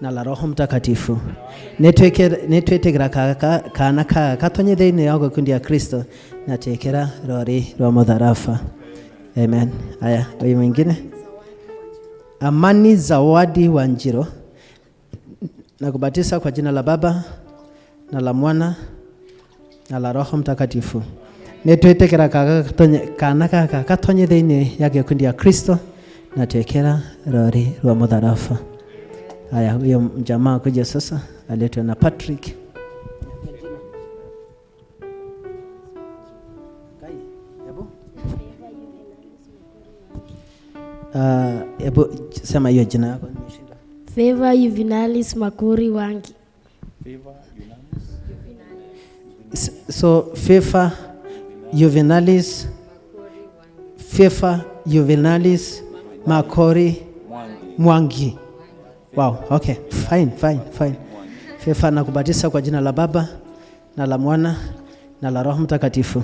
na la Roho Mtakatifu. Nitwitikira kana katonye thĩinĩ wa gĩkundi ya Kristo na twĩkĩra rũri rwa mũtharaba. Amen. Haya, huyu mwingine. Amani Zawadi Wanjiro, na kubatisa kwa jina la Baba na la Mwana na la Roho Mtakatifu. Nitwitikira kana katonye thĩinĩ ya gĩkundi ya Kristo na twĩkĩra rũri rwa mũtharaba. Haya, huyo mjamaa kuja sasa, aletwe na Patrick. Hebu sema hiyo jina yako. Favor Juvenalis Makuri Wangi. So Favor Juvenalis, Favor Juvenalis Makori Mwangi. Wow, okay. Fine, fine, fine. Favor, nakubatisa kwa jina la Baba na la Mwana na la Roho Mtakatifu.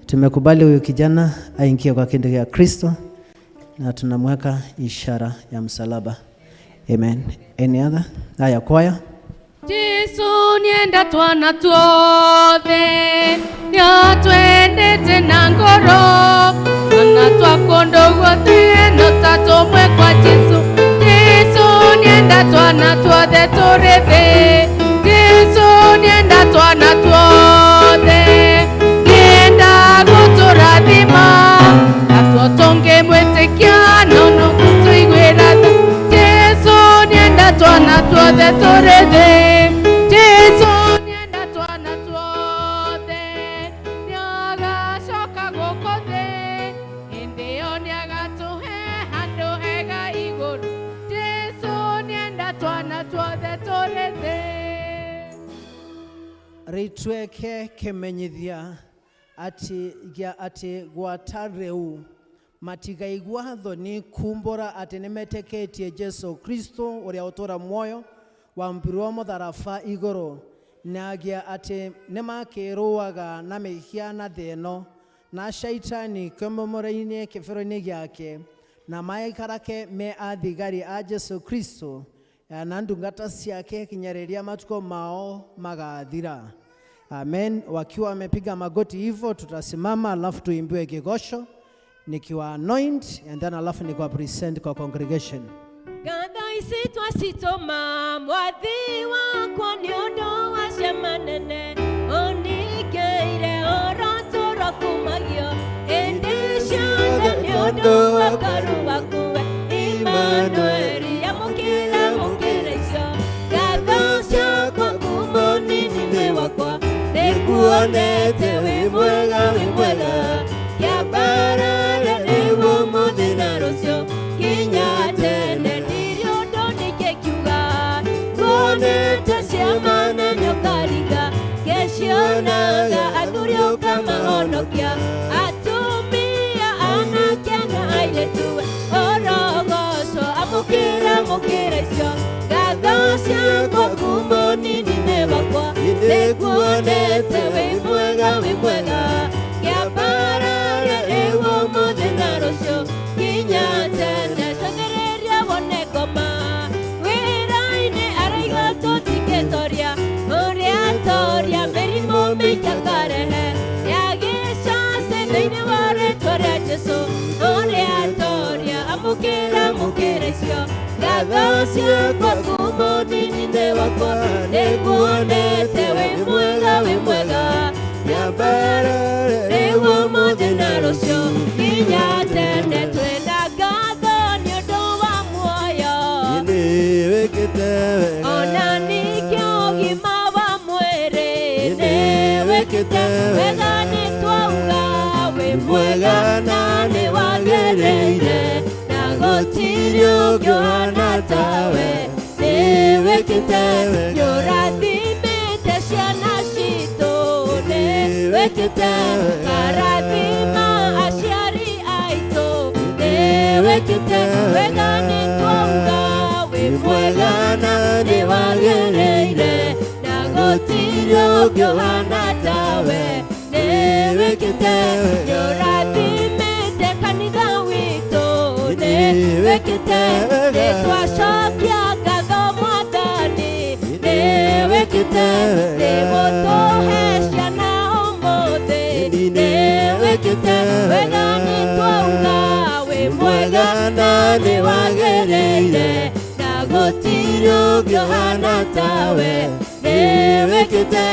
Tumekubali huyu kijana aingie kwa kindi ya Kristo na tunamweka ishara ya msalaba. Amen. Any other? Haya, kwaya. Jesu nienda twana tuothe niatwendete na ngoro twana twakondo guothe no tatumwe kwa Jesu. Jesu nienda twana tuothe turithi. Jesu nienda twana tuothe nienda guturathima natuo tungimwitikia no no gutuiguira tha. Jesu nienda twana tuothe turithi. Jesu nienda twana tuothe niagacoka gũkũ thĩ hĩndĩ ĩyo nĩagatũhe handũ hega igũrũ. Jesu nienda twana tuothe tũrĩ thĩ. Rĩtuĩke kĩmenyithia atĩ gĩa atĩ gwata rĩu Matigaigua thoni kumbura ati nimeteketie Jesu Kristo uria utura muoyo wambirwo mutharaba iguru nagia ati nimakiruaga na mehia na thĩ na shaitani kĩmomoro-inĩ kĩbero-inĩ gĩake na maikarake me athigari a Jesu Kristo na ndungata ciake kinya rĩrĩa matuko mao magathira. Amen. Wakiwa wamepiga magoti hivyo, tutasimama alafu tuimbiwe kigosho nikiwa anoint and then alafu nikiwa present kwa congregation. Ngatho ici twacitũma mwathi wakwa nĩ ũndũ wa ciama nene ũningĩire ũrotũro kumagio hĩndĩ ciothe nĩ ũndũ wa karu waku we Imanueli amũkĩra mũkĩra icio ngatho ciakwa kuma ũnini-inĩ wakwa nĩnguonete wĩ mwega wĩ mwega kĩambarare nĩguo ũmũthĩ na rũciũ nginya tene ndirĩ ũndũ ndingĩkiuga nguonete ciama na nĩũkaringa ngĩcionaga athuri ũkamahonokia atumia anake na airĩtu orogocwo amũkĩra mũkĩra icio ngatho ciakwa kuma ũnini-inĩ wakwa nĩnguonete wĩ mwega wĩ mwega kĩambarare rĩu ũmũthĩ na rũciũ nginya tene cothereria wone ngoma wĩra-inĩ araiga tũtingĩtoria ũrĩa toria mĩrimũ mĩingĩ akarehe yagĩcace thĩinĩ wa rĩtwa rĩa Jesũ ũrĩa toria amũkĩra mũkĩra icio ngatho ciakwa kuma ũnini-inĩ wakwa nĩnguonete wĩ mwega wĩ mwega kĩambarare rĩu ũmũthĩ na rũciũ nginya tene twĩna ngatho nĩ ũndũ wa muoyo ona ningĩ ũgima wa mwĩrĩ nĩwĩkĩte wega nĩtwauga wĩ mwega na nĩwagĩrĩire na gũtirĩ ũngĩ ũhana tawe nĩwĩkĩte nĩũrathimĩte ciana citũ nĩwĩkĩte karathima aciari aitũ nĩwĩkĩte wega nĩtwauga wĩ mwega na nĩwagĩrĩire na gũtirĩ ũngĩ ũhana tawe nĩwĩkĩte nĩũrathimĩte kanitha witũ nĩwĩkĩte nĩtwacokia ngatho mwathani nĩwĩkĩte nĩgũtũhe ciana ũmũthĩ nĩwĩkĩte wega nĩtwauga wĩ mwega na nĩwagĩrĩire na gũtirĩ ũngĩ ũhana tawe nĩwĩkĩte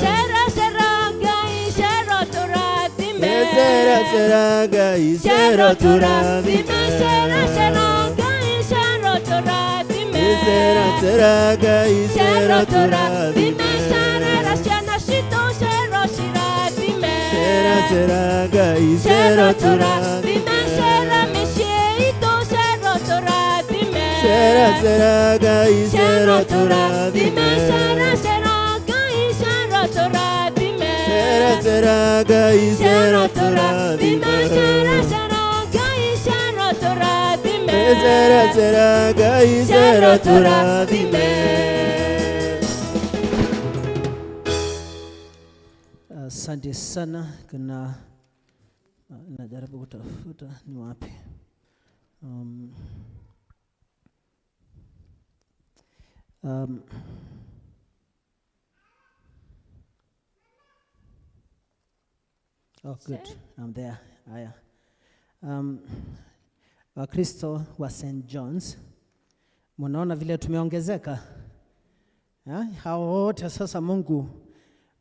cera cera Ngai cera tũrathime Cera cera Ngai cera tũrathime cera cera Ngai cera tũrathime Cera cera Ngai cera cera tũrathime tũrathime cerera ciana citũ cera cirathime Cera cera Ngai cera cera tũrathime tũrathime cera mĩciĩ itũ cera tũrathime Cera cera Ngai cera cera tũrathime tũrathime cera cera Ngai cera tũrathime Cera cera Ngai cera cera tũrathime tũrathime cera cera Ngai cera tũrathime Cera cera Ngai cera cera tũrathime tũrathime Asante sana. Kuna najaribu kutafuta ni wapi. Oh, good. I'm there. Haya. Wakristo wa St. John's, munaona vile tumeongezeka. Hao wote sasa Mungu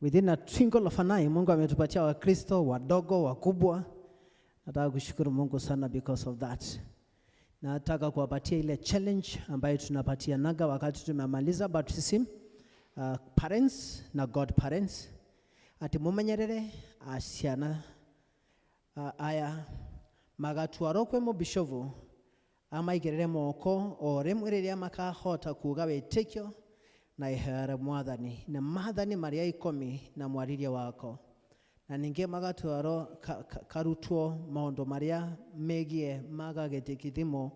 within a twinkle of an eye, Mungu ametupatia Wakristo wadogo wakubwa. Nataka kushukuru Mungu sana because of that. Nataka kuwapatia ile challenge ambayo tunapatia naga wakati tumemaliza baptism, parents na godparents ati mumenyerere aciana aya magatwarwo kwĩ mũbishovu amaigĩrĩre moko o rĩmwe rĩrĩa makahota kuga wĩtĩkio na ihoya rĩa mwathani na maathani marĩa 10 na mwarĩrie wako. Na ningĩ magatwarwo karutwo maũndũ marĩa megiĩ magagĩthimo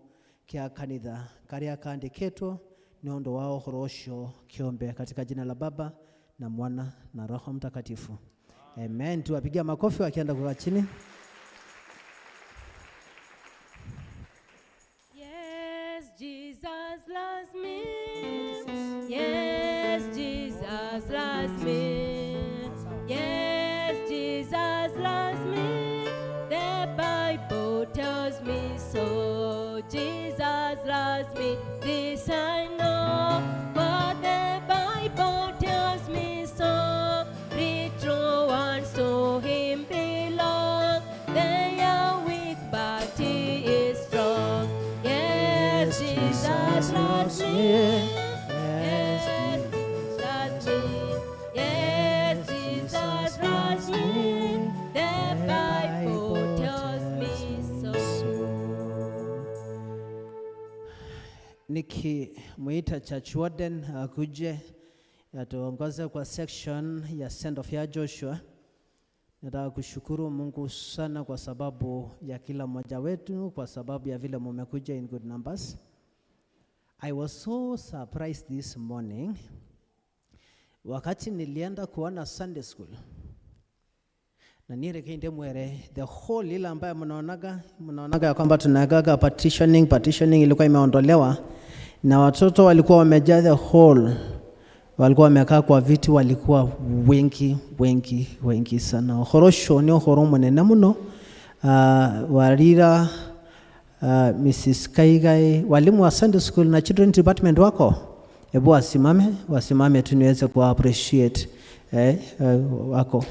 kĩa kanitha karĩa kandĩkĩtwo nĩ ũndũ wa ũhoro ũcio kĩombe, katika jina la Baba na Mwana na Roho Mtakatifu. Amen. Tuwapigia makofi wakienda kukaa chini. Yes, Jesus loves me. Yes, Jesus loves me. Yes, Jesus loves me. The Bible tells me so. Jesus loves me. This I know. For the Bible tells me so. Little ones to him belong. They are weak, but he is strong. Yes, Jesus loves me. Yes, Jesus loves me. Yes, Jesus loves me. The Bible tells me so. Nikimuita church warden akuje atuongoze kwa section ya send off ya Joshua. Nataka kushukuru Mungu sana kwa sababu ya kila mmoja wetu, kwa sababu ya vile mumekuja in good numbers. I was so surprised this morning wakati nilienda kuona Sunday school na nirekende mwere the whole ile ambayo mnaonaga ya kwamba tunagaga partitioning ilikuwa imeondolewa na watoto walikuwa wamejaa the hall, walikuwa wamekaa kwa viti, walikuwa wengi wengi wengi sana. Uhoro ni uhoro munene muno. Warira Mrs. Kaigai, walimu wa Sunday school na children department wako, hebu wasimame tu niweze ku appreciate wako.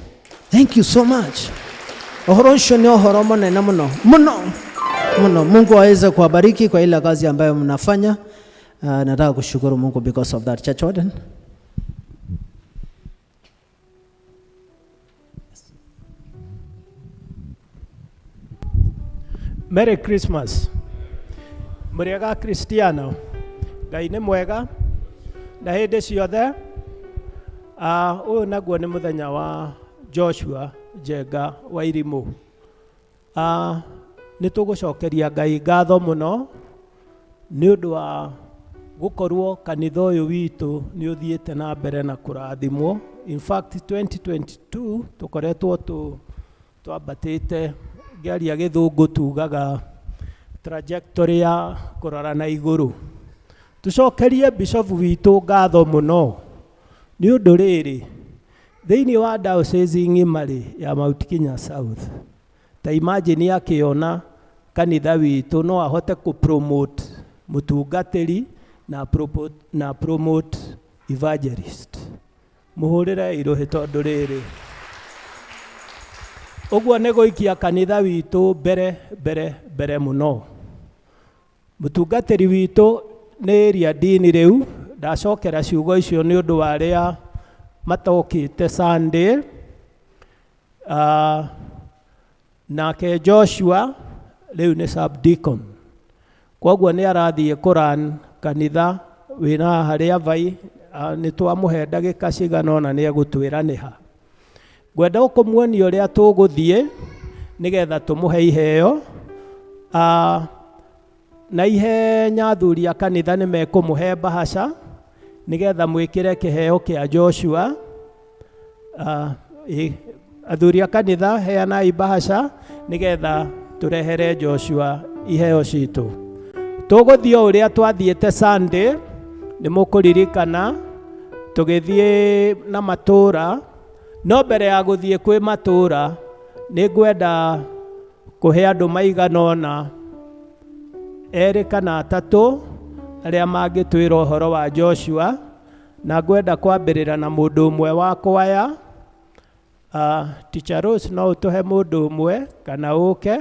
Thank you so much. Uhoro ni uhoro munene muno muno muno. Mungu aweze kuwabariki kwa ile kazi ambayo mnafanya. Nataka kushukuru Mungu because of that. Church warden. Merry Christmas. Mũrĩega Kristiano. Ngai nĩ mwega na hĩndĩ ciothe. Ũyũ naguo nĩ mũthenya wa Joshua Njenga wa Irimũ. Nĩ tũgũcokeria Ngai ngatho mũno nĩ ũndũ wa gũkorwo kanitha ũyũ witũ nĩ ũthiĩte na mbere na kũrathimwo. In fact 2022 tũkoretwo twambatĩte, ngĩaria gĩthũngũ tugaga trajectory ya kũrora na igũrũ. Tũcokerie bishop witũ ngatho mũno nĩ ũndũ rĩrĩ, thĩinĩ wa diocese ng'ima rĩ ya Mount Kenya South, ta imagine akĩona kanitha witũ no ahote kũ promote mũtungatĩri na promote evangelist. Mũhũrĩre irũhĩ tondũ rĩrĩ, ũguo nĩ gũikia kanitha witũ mbere mbere mbere mũno. Mũtungatĩri witũ nĩ area dini rĩu, ndacokera ciugo icio nĩ ũndũ wa arĩa matokĩte Sunday. Nake Joshua rĩu nĩ subdeacon, koguo nĩ arathiĩ kũran kanitha wĩna harĩa vai. Nĩ twamũhe ndagĩka cigana ũna nĩ egũtwĩra nĩ ha. Ngwenda kũmuonia ũrĩa tũgũthiĩ nĩgetha tũmũhe iheo. Na ihenya athuri a kanitha nĩ mekũmũhe bahasha nĩgetha mwĩkĩre kĩheo kĩa Joshua. Athuri a kanitha heanai bahasha nĩgetha tũrehere Joshua iheo citũ. Tũgũthiĩ o ũrĩa twathiĩte Sunday, nĩ mũkũririkana tũgĩthiĩ na matũra, no mbere ya gũthiĩ kwĩ matũra nĩ ngwenda kũhe andũ maigana ũna, erĩ kana atatũ arĩa mangĩtwĩra ũhoro wa Joshua, na ngwenda kwambĩrĩra na mũndũ ũmwe wa kwaya. Teacher Rose, no ũtũhe mũndũ ũmwe kana ũke.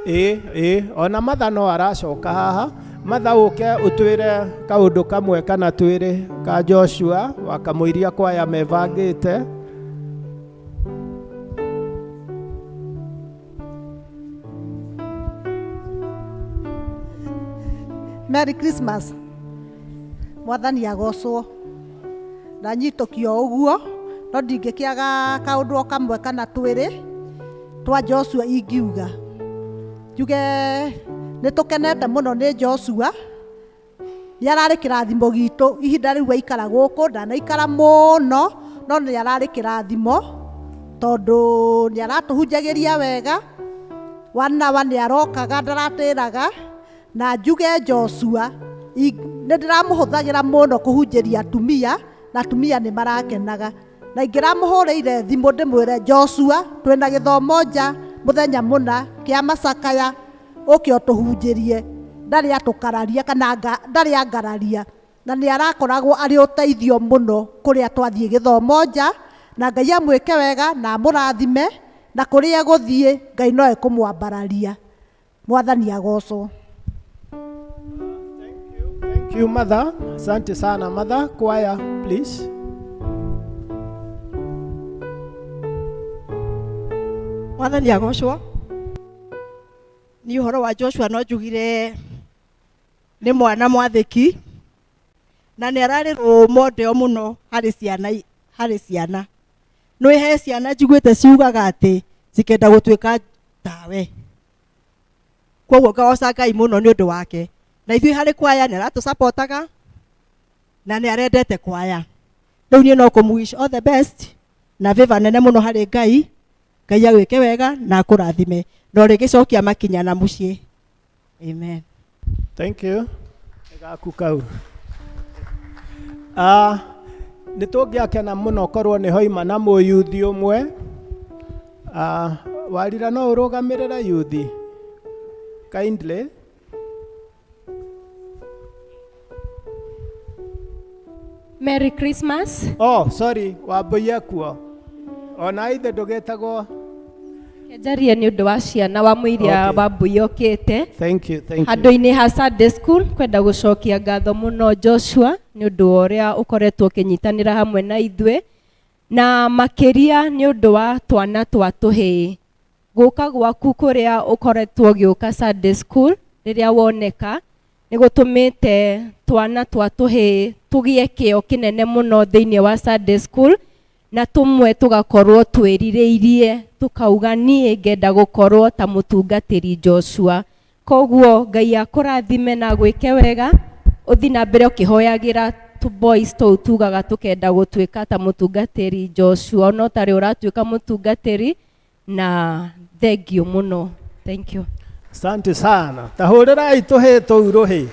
Ĩ, ona Matha no aracoka haha. Matha ũke ũtwĩre kaũndũ kamwe kana twĩrĩ ka Joshua wakamũiria kwaya mebangĩte. Merry Christmas. Mwathani agocwo. Ndanyitũkio ũguo no ndingĩkĩaga kaũndũ o kamwe kana twĩrĩ twa Joshua ingiuga. Njuge nĩ tũkenete mũno nĩ Joshua nĩ ararĩ kĩrathimo gitũ ihinda rĩu aikara gũkũ ndanaikara mũno no nĩ ararĩ kĩrathimo tondũ nĩ aratũhunjagĩria wega wanawa nĩ arokaga ndaratĩraga na njuge Joshua nĩ ndĩramũhũthagĩra mũno kũhunjĩria atumia na atumia nĩ marakenaga na ingĩramũhũrĩire thimũ ndĩmwĩre Joshua twĩna gĩthomo nja mũthenya mũna kĩa macakaya ũke ũtũhunjĩrie ndarĩ atũkararia kana ndarĩ angararia na nĩ arakoragwo arĩ ũteithio mũno kũrĩa twathiĩ gĩthomo nja na Ngai amwĩke wega na amũrathime na kũrĩa egũthiĩ Ngai no ekũmwambararia. Mwathani agocwo. Thank you, mother. Asante sana, mother. Choir, please. Mwathani agocwo. Niĩ ũhoro wa Joshua no njugire nĩ mwana mwathĩki na nĩ ararĩ rũmondeo mũno harĩ ciana harĩ ciana. Nĩ he ciana njiguĩte ciugaga atĩ cikenda gũtuĩka tawe. Koguo ngagoca Ngai mũno nĩ ũndũ wake. Na ithuĩ harĩ kwaya nĩ aratũcapotaga na nĩ arendete kwaya. Rĩu niĩ no kũmũ wish all the best na favor nene mũno harĩ Ngai. Ngai agwĩke wega na akũrathime na ũrĩgĩcokia makinya na mũciĩ. Amen. Thank you. Gaku kau. Nĩ tũngĩakena mũno korwo nĩ hoima na mũyuthi ũmwe. Warira no ũrũgamĩrĩre yuthi. Kindly. Merry Christmas. Oh, sorry, wambũi ekuo. Ona ithe ndũgĩtagwo. Njarie nĩ ũndũ wa ciana wa mũiria Okay. Wambũi okĩte. Thank you, thank you. Handũ-inĩ ha Sunday school kwenda gũcokia ngatho mũno Joshua nĩ ũndũ wa ũrĩa ũkoretwo ũkĩnyitanĩra hamwe na ithuĩ na makĩria nĩ ũndũ wa twana twa tũhĩĩ. Gũka gwaku kũrĩa ũkoretwo ũgĩũka Sunday school rĩrĩa woneka nĩ gũtũmĩte twana twa tũhĩĩ tũgĩe kĩo kĩnene mũno thĩinĩ wa Sunday school na tũmwe tũgakorwo twĩrirĩirie tũkauga niĩ ngenda gũkorwo ta mũtungatĩri Joshua. Koguo Ngai akũrathime na agwĩke wega ũthiĩ na mbere ũkĩhoyagĩra tũ boys tũu tugaga tũkenda gũtuĩka ta mũtungatĩri Joshua no tarĩ ũratuĩka mũtungatĩri na thank you mũno. Thank you. Asante sana. Tahũrĩrai tũhĩĩ tũu rũhĩ.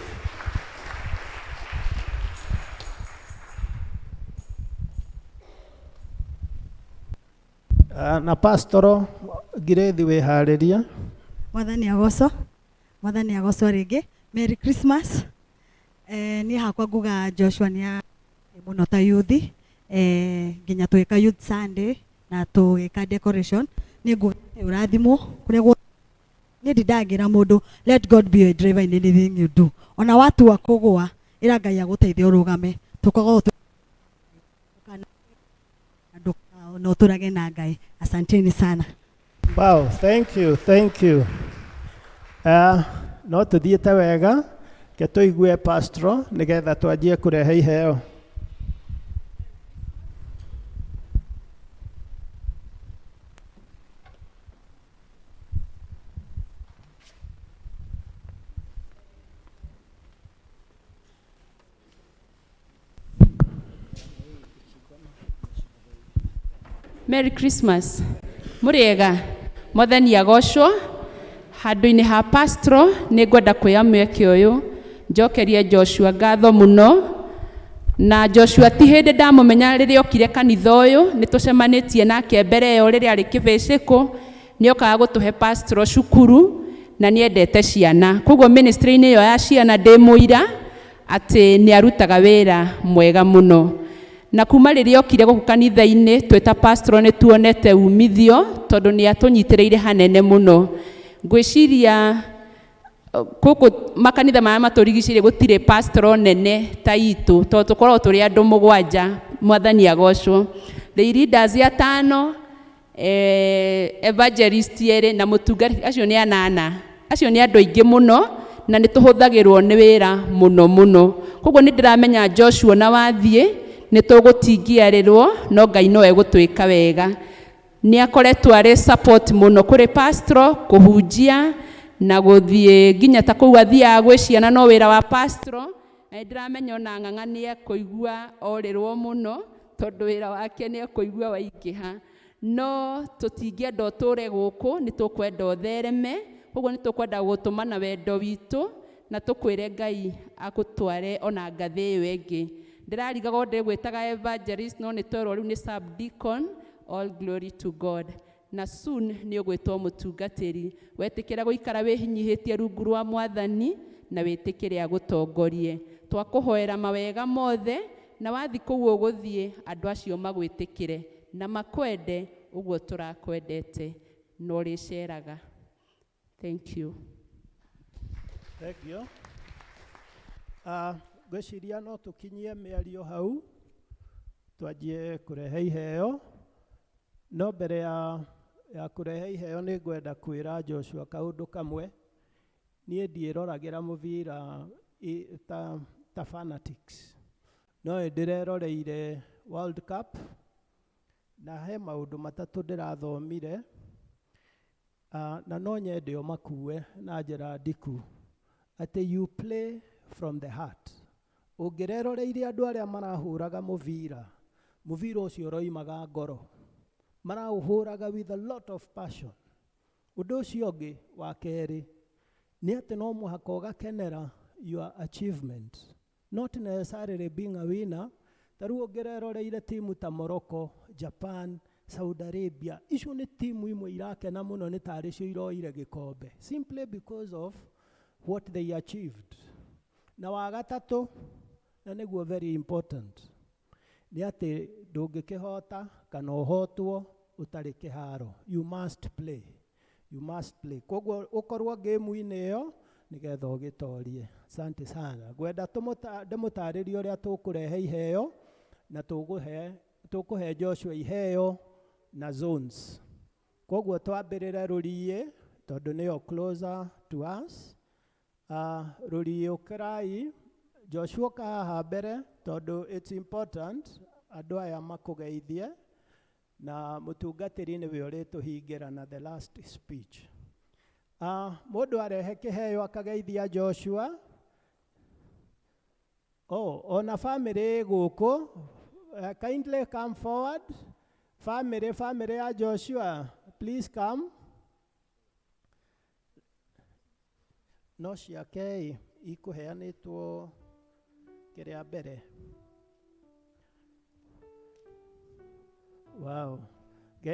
Na pastoro Ngirĩthi wĩharĩrie. Mwathani agocwo. Mwathani agocwo rĩngĩ. Merry Christmas. Niĩ hakwa nguga Joshua nĩ mũno ta yuthi nginya twĩka youth Sunday na tũgĩka decoration nĩ nguga ũrathimwo kũrĩa guothe niĩ ndindagĩra mũndũ let God be your driver in anything you do ona watua kũgũa ĩra Ngai agũteithie ũrũgame tũkoragwo na ũtũrage na Ngai. Asanteni sana. Wow, thank you, thank you. No tũthiĩte wega ke tũigue pastro nĩgetha twanjie kũrehe iheo. Merry Christmas. Mũrĩega, Mwathani agocwo. Handũ-inĩ ha pastro nĩ ngwenda kuoya mweke ũyũ njokerie Joshua ngatho mũno. Na Joshua ti hĩndĩ ndamũmenya rĩrĩa okire kanitha ũyũ, nĩ tũcemanĩtie nake mbere ĩyo rĩrĩa arĩ kĩbĩcĩkũ, nĩ okaga gũtũhe pastro cukuru na nĩ endete ciana. Koguo ministry-inĩ ĩyo ya ciana ndĩ mũira atĩ nĩ arutaga wĩra mwega mũno. Na kuma rĩrĩa okire gũkũ kanitha-inĩ twĩ ta pastro nĩ tuonete umithio tondũ nĩ atũnyitĩrĩire hanene mũno. Ngwĩciria gũkũ makanitha marĩa matũrigicĩirie gũtirĩ pastro nene ta itũ tondũ tũkoragwo tũrĩ andũ mũgwanja, Mwathani agocwo. The leaders atano, evangelist erĩ na mũtungatĩri, acio nĩ anana. Acio nĩ andũ aingĩ mũno Na nĩ tũhũthagĩrwo nĩ wĩra mũno mũno. Koguo nĩ ndĩramenya Joshua na wathiĩ nĩ tũgũtingiarĩrwo, no Ngai no egũtwĩka wega. Nĩ akoretwo arĩ support mũno kũrĩ pastor kũhunjia na gũthiĩ nginya ta kũu athiaga gwĩ ciana, no wĩra wa pastor. Na nĩ ndĩramenya ona Ng'ang'a nĩ ekũigua orĩrwo mũno, tondũ wĩra wake nĩ ekũigua waingĩha. No tũtingĩenda ũtũre gũkũ, nĩ tũkwenda ũthereme. Koguo nĩ tũkwenda gũtũma na wendo witũ, na tũkwĩre Ngai agũtware ona ngathĩ ĩyo ĩngĩ. Ndĩrarigagwo ndĩgwĩtaga evangelist, no nĩ twerwo rĩu nĩ subdeacon. All glory to God. Na soon nĩ ũgwĩtwo mũtungatĩri. Wetĩkĩra gũikara wĩhinyihĩtie rungu rwa Mwathani na wĩtĩkĩre agũtongorie. Twakũhoera mawega mothe, na wathi kũu ũgũthiĩ andũ acio magwĩtĩkĩre na makwende ũguo tũrakwendete na ũrĩceraga. Thank you. Thank you. Ngwĩciria no tũkinyie mĩario hau, twanjie kũrehe iheo. No mbere ya kũrehe iheo nĩ ngwenda kwĩra Joshua kaũndũ kamwe. Niĩ ndiĩroragĩra mũbira ta fanatics, no ndĩreroreire World Cup, na he maũndũ matatũ ndĩrathomire, na no nyende ũmakue na njĩra ndiku, atĩ you play from the heart. Ũngĩreroreire andũ arĩa marahũraga mũbira, mũbira ũcio ũroimaga ngoro, maraũhũraga with a lot of passion. Ũndũ ũcio ũngĩ wa kerĩ nĩ atĩ no mũhaka ũgakenera your achievement, not necessarily being a winner. Ta rĩu ũngĩreroreire timu ta Morocco, Japan, Saudi Arabia, icio nĩ timu imwe irakena mũno nĩ tarĩ cio iroire gĩkombe, simply because of what they achieved. Na wa gatatũ, na nĩguo very important, nĩ atĩ ndũngĩkĩhota kana ũhotwo ũtarĩ kĩharo. You must play. You must play. Koguo ũkorwo game-inĩ ĩyo nĩgetha ũgĩtorie. Asante sana. Ngwenda ndĩmũtarĩrie ũrĩa tũkũrehe iheo, na tũkũhe Joshua iheo na zones. Koguo twambĩrĩre Rũriĩ, tondũ nĩyo closer to us. Rũriĩ ũkĩrai, Joshua ũka haha mbere, tondũ it's important andũ aya makũgeithie, na mũtungatĩri nĩwe ũrĩtũhingĩra na the last speech. Mũndũ arehe kĩheo akageithia Joshua. Oh, ona family gũkũ, kindly come forward. Family ya Joshua, please come. No ciake ikũheanĩtwo kĩrĩa mbere. Wow.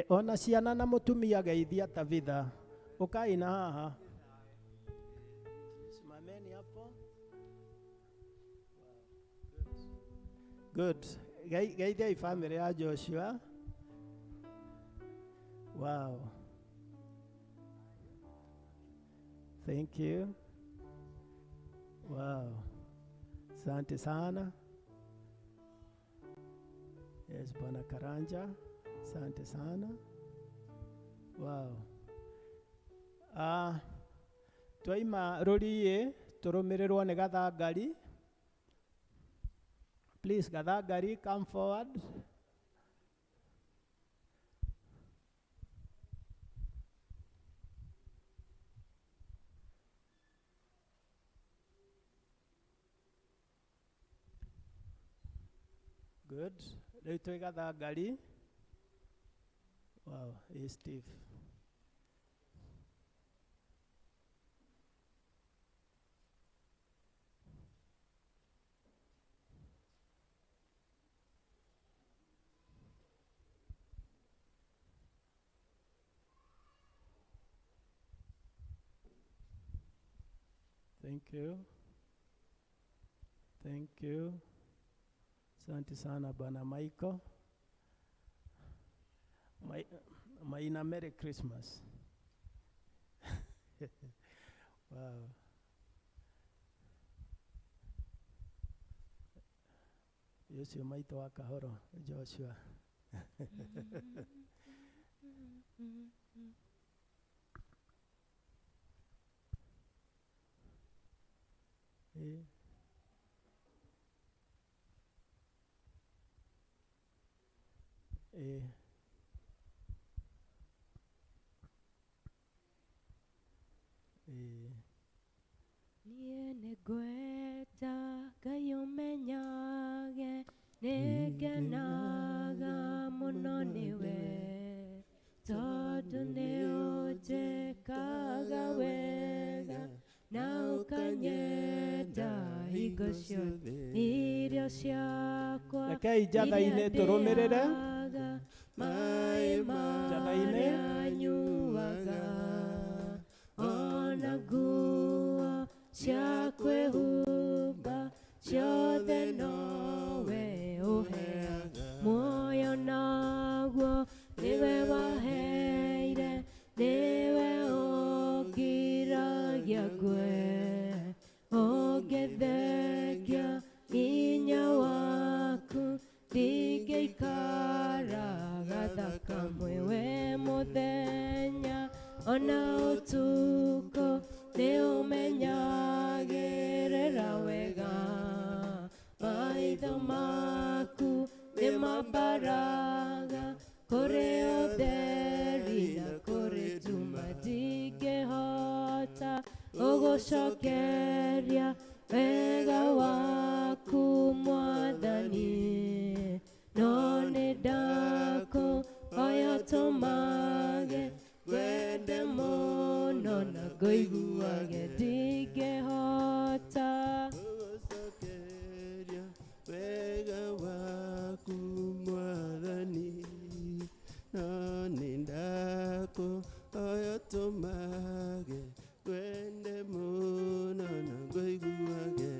Ona ciana na mũtumia geithia Tabitha. Ũkai na haha. Simameni hapo. Good. Geithiai family ya Joshua. Wow. Thank you. Wow. Asante sana. Yes, Bwana Karanja. Asante sana. Wow. Twaima Rũriĩ tũrũmĩrĩrwo nĩ Gathangari. Please, Gathangari, come forward. Good. Rĩu twĩ Gathangari. Wow, hey Steve. Thank you. Thank you. Asante sana Bwana Michael. Maina, Merry Christmas. Wow. Yesu maito wa kahoro, Joshua. Ĩĩ. Ĩĩ. Niĩ nĩngwenda Ngai ũmenyage nĩngenaga mũno nĩwe tondũ nĩũnjĩkaga wega na ũkanyenda hingo ciothe irio ciakwa Rekei njatha-inĩ iria tũrũmĩrĩre. ndĩaga, maĩ Njatha-inĩ. marĩa nyuaga ona nguo cia kwĩhumba ciothe nowe ũheaga muoyo naguo nĩwe waheire nĩwe ũngiragia ngwe ũngĩthengia hinya waku ndingĩikara gathakamwe we mũthenya ona ũtukũ nĩũmenyagĩrĩra wega maitho maku nĩmambaraga kũrĩ ũtheri na kũrĩ nduma ndingĩhota gũgũcokeria wega waku mwathani no nĩ ndakũhoya tũmage ngwende mũno na ngũiguage ndingĩhota Gũgũcokeria wega waku mwathani no nĩ ndakũhoya tũmage ngwende mũno na ngũiguage.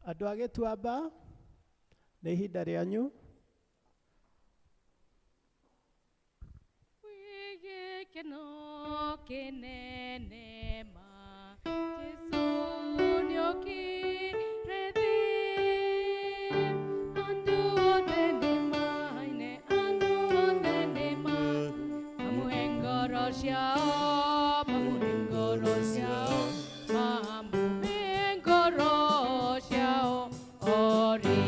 Andũ a Gĩtuamba, nĩ ihinda rĩanyu. Gĩkeno kĩnene ma Jesũ nĩokire thĩ. Andũ othe nĩmaine, andũ othe nĩmaine, mamũhe ngoro ciao, mamũhe ngoro ciao, mamũhe ngoro ciao ori.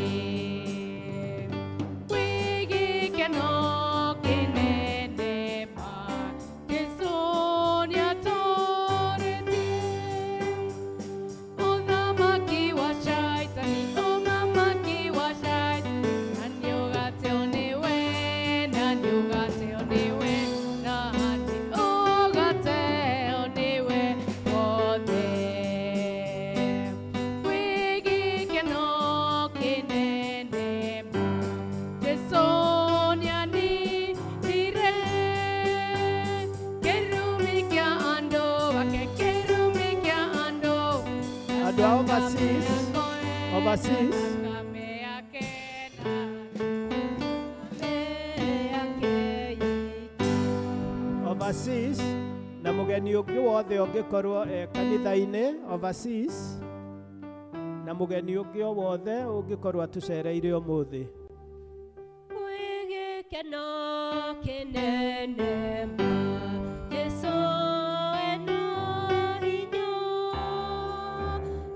Kwĩ gĩkeno kĩnene ma Jesũ nĩatũũrĩtie. Ũthamaki wa Shaitani, ũthamaki wa Shaitani, na nĩũgateo nĩwe, na nĩũgateo nĩwe, na nĩũgateo nĩwe wothe. Kwĩ gĩkeno kĩnene ma Jesũ nĩaninire kĩrumi kĩa andũ ake, kĩrumi kĩa andũ. Andũ a overseas, overseas. Thakame yake na Overseas na mũgeni ũngĩ wothe ũngĩkorwo e kanitha-inĩ overseas na mũgeni ũngĩ o wothe ũngĩkorwo atũcereire ũmũthĩ. Kwĩ gĩkeno kĩnene ma Jesũ ena hinya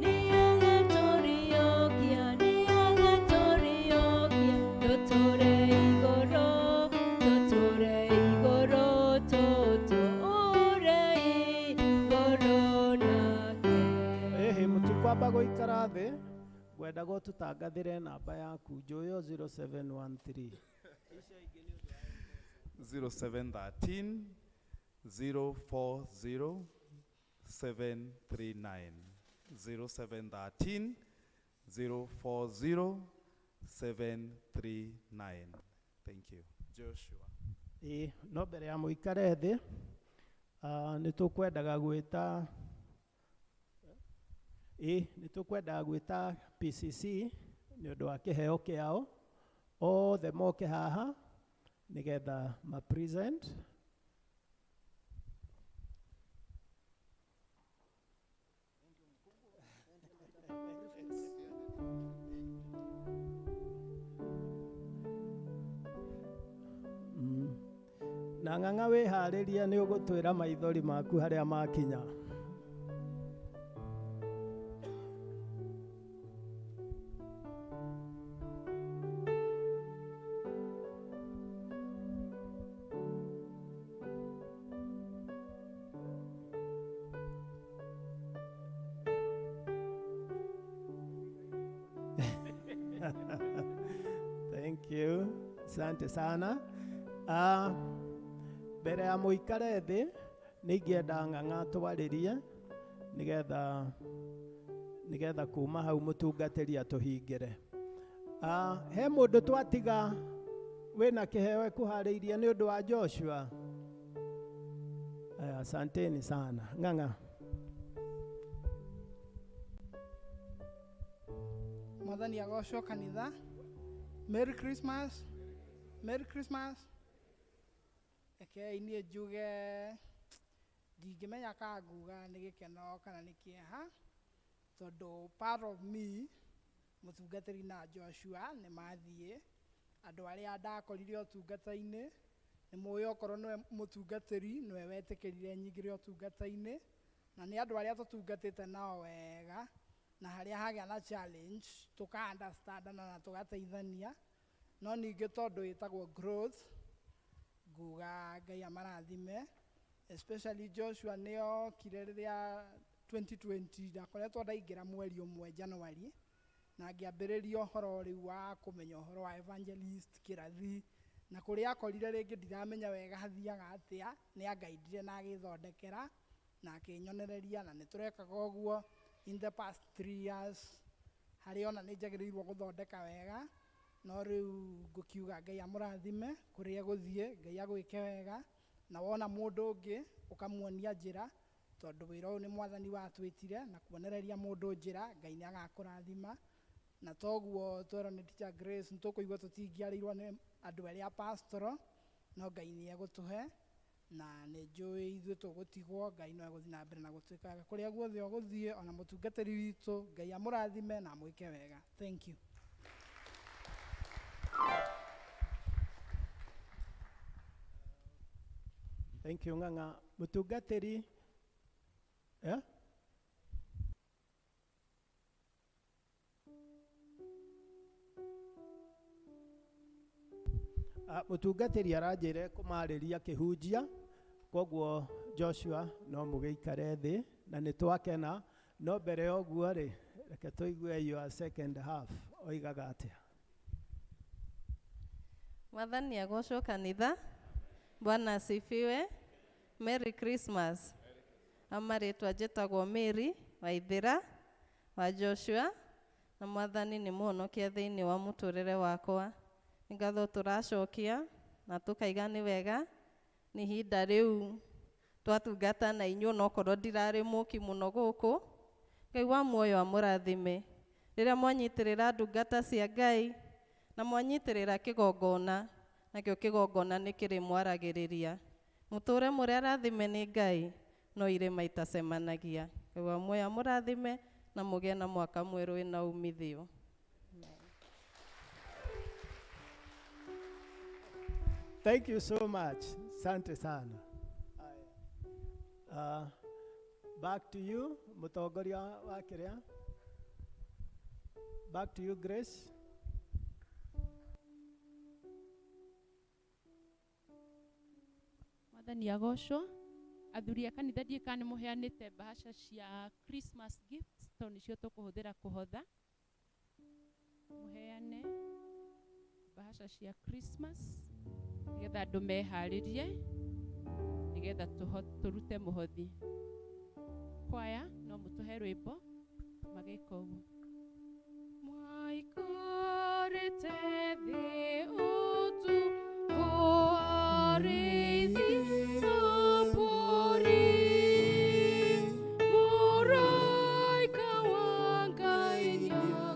nĩagatũriũkia nĩagatũriũkia tũtũre igũrũ tũtũre igũrũ tũtũre igũrũ nake. Ĩhĩ, mũtikwamba gũikara thĩ, ngwendaga ũtũtangathĩre namba yaku njũĩ 0713. 0713 040 739. 0713 040 739. Thank you. Joshua. Ĩĩ, no mbere ya mũikare thĩ, nĩ tũkwendaga gwĩta ĩĩ, nĩ tũkwendaga gwĩta PCC nĩ ũndũ wa kĩheo kĩao othe moke haha nĩgetha ma present. Na ng'ang'a wĩharĩrie nĩ ũgũtwĩra maithori maku harĩa makinya. you. Asante sana. Mbere ya mũikare thĩ nĩ ingĩenda ng'ang'a twarĩrie nĩgetha kuma hau mũtungatĩri atũhingĩre. He mũndũ twatiga wĩna kĩheo ekuharĩirie nĩ ũndũ wa Joshua. Asanteni sana. Ng'ang'a. Mwathani agocwo kanitha. Merry Christmas. Merry Christmas. Rekei niĩ njuge ndingĩmenya ka nguga nĩ gĩkeno kana nĩ kĩeha, tondũ part of me mũtungatĩri na Joshua nĩ mathiĩ. Andũ arĩa ndakorire ũtungata-inĩ nĩ mũĩ okorwo nĩwe mũtungatĩri nĩwe wetĩkĩrire nyingĩre ũtungata-inĩ, na nĩ andũ arĩa tũtungatĩte nao wega, na harĩa hagĩa na challenge tũka understandana na tũgateithania. No ningĩ tondũ ĩtagwo growth, nguga Ngai amarathime, especially Joshua nĩokire rĩrĩa 2020 ndakoretwo ndaingĩra mweri ũmwe January, na ngĩambĩrĩria ũhoro rĩu wa kũmenya ũhoro wa evangelist kĩrathi, na kũrĩa akorire rĩngĩ ndiramenya wega hathiaga atĩa, nĩ angaindire na agĩthondekera na akĩnyonereria, na nĩ tũrekaga ũguo in the past 3 years harĩa ona nĩ njagĩrĩirwo gũthondeka wega. No rĩu ngũkiuga Ngai amũrathime kũrĩa egũthiĩ, Ngai agwĩke wega, na wona mũndũ ũngĩ ũkamuonia njĩra, tondũ wĩra ũyũ nĩ Mwathani watwĩtire na kuonereria mũndũ njĩra, Ngai nĩ agakũrathima. Na toguo twerwo nĩ Teacher Grace, nĩ tũkũigua tũtingĩarĩirwo nĩ andũ arĩa pastoral, no Ngai nĩ egũtũhe, na nĩ njũĩ ithuĩ tũgũtigwo, Ngai no egũthiĩ na mbere na gũtwĩka wega kũrĩa guothe ũgũthiĩ, ona mũtungatĩri witũ Ngai amũrathime na amwĩke wega. Thank you. Thank you, Ng'ang'a. Mũtungatĩri, eh? Mũtungatĩri aranjĩra kũmarĩria kĩhunjia, koguo Joshua no mũgĩikare thĩ na nĩ twakena, no mbere ya ũguo rĩ, reke tũigue your second half oigaga atĩa. Mwathani agocwo kanitha. Bwana asifiwe. Merry Christmas. Amarĩtwa njĩtagwo Mary Waithĩra wa Joshua, na Mwathani nĩ mũhonokia thĩinĩ wa mũtũrĩre wakwa. Nĩ ngatho tũracokia na tũkaiga nĩ wega nĩ ihinda rĩu twatungata na inyuĩ, onokorwo ndirarĩ mũki mũno gũkũ. Ngai wa muoyo amũrathime rĩrĩa mwanyitĩrĩra ndungata cia Ngai na mwanyitĩrĩra kĩgongona, nakĩo kĩgongona nĩ kĩrĩmwaragĩrĩria. Mũtũre mũrĩ arathime nĩ Ngai, no irĩma itacemanagia. Ngai wa muoyo amũrathime na mũgĩe na mwaka mwerũ wĩna umithio. Thank you so much. Asante sana. Back to you, mũtongoria wa kĩrĩa. Back to you, Grace. Mwathani agocwo. Athuri a kanitha ndiĩ kana nĩ mũheanĩte bahasha cia Christmas gifts, tondũ nĩcio tũkũhũthĩra kũhotha. Mũheane bahasha cia Christmas nĩgetha andũ meharĩrie, nĩgetha tũrute mũhothi. Kwaya no mũtũhe rwĩmbo magĩka ũguo. Mwaikarĩte thĩ ũtukũ arĩithi na mbũri, mũraika wa Ngai nĩakĩra.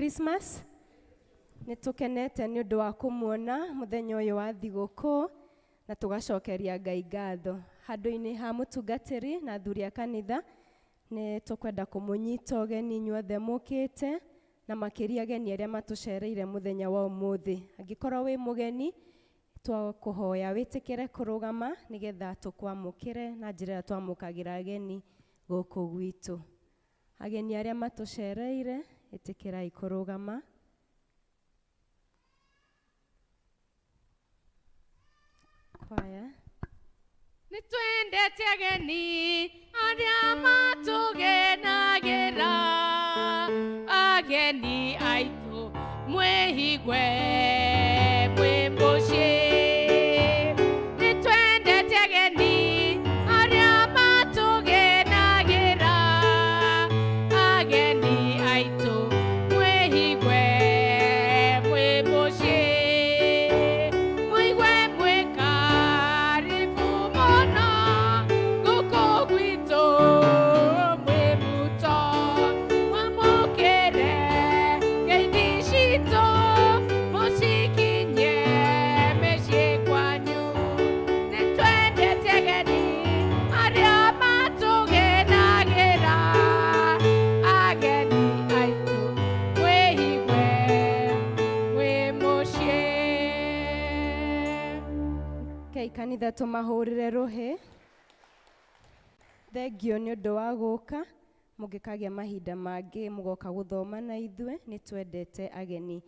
Christmas. Nĩ tũkenete nĩ ũndũ wa kũmuona mũthenya ũyũ wa thigũkũ na tũgacokeria Ngai ngatho. Handũ-inĩ ha mũtungatĩri na athuri a kanitha nĩ tũkwenda kũmũnyita ũgeni inyuothe mũkĩte na makĩria ageni arĩa matũcereire mũthenya wa ũmũthĩ. Angĩkorwo wĩ mũgeni twakũhoya wĩtĩkĩre kũrũgama nĩgetha tũkwamũkĩre na njĩra ĩrĩa twamũkagĩra ageni gũkũ gwitũ. Ageni arĩa matũcereire ĩtĩkĩrai kũrũgama. Kwaya. Nĩ twendete ageni arĩa matũgenagĩra, ageni aitũ mwĩhigue mwĩ mũciĩ. Nĩ twendete ageni arĩa matũgenagĩra, ageni aitũ mwĩhigue mwĩ mũciĩ. Mũigue mwĩ karibu mũno gũkũ gwitũ mwĩ muto, mwamũkĩre ngeithi citũ mũcikinye mĩciĩ kwanyu. Nĩ twendete ageni arĩa matũgenagĩra, ageni aitũ mwĩhigue mwĩ mũciĩ. Kei kanitha tũmahũrĩre rũhĩ. Thengio nĩ ũndũ wa gũka, mũngĩkagĩa mahinda mangĩ mũgoka gũthoma na ithuĩ, nĩ twendete ageni.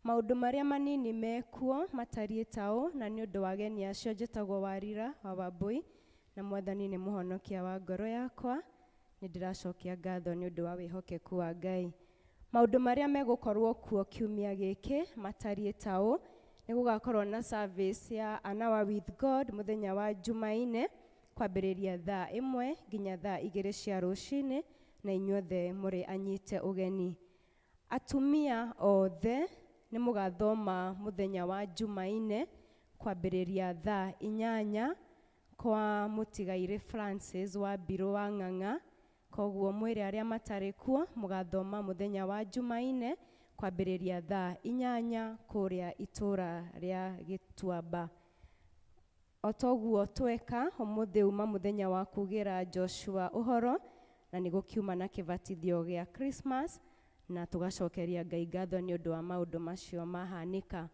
Maũndũ marĩa manini mekuo matariĩ ta ũũ, na nĩ ũndũ wa ageni acio njĩtagwo Warira wa Wambui, na Mwathani nĩ mũhonokia wa ngoro yakwa, nĩ ndĩracokia ngatho nĩ ũndũ wa wĩhokeku wa Ngai. Maũndũ marĩa megũkorwo kuo kiumia gĩkĩ matariĩ ta ũũ, nĩ gũgakorwo na service ya An Hour with God mũthenya wa Jumaine kwambĩrĩria thaa 1 nginya thaa 2 cia rũcinĩ, na inyuothe mũrĩ anyite ũgeni. Atumia othe nĩ mũgathoma mũthenya wa Jumaine kwambĩrĩria thaa 8 kwa mũtigairĩ Francis wa Mbirũ wa Ng'ang'a. Koguo mwĩre arĩa matarĩ kuo mũgathoma mũthenya wa Jumaine kwambĩrĩria thaa 8 kũrĩa itũra rĩa Gĩtuamba. O toguo tweka ũmũthĩ uma mũthenya wa kugĩra Joshua ũhoro, na nĩ gũkiuma na kĩbatithio gĩa Christmas, na tũgacokeria Ngai ngatho nĩ ũndũ wa maũndũ macio mahanĩka.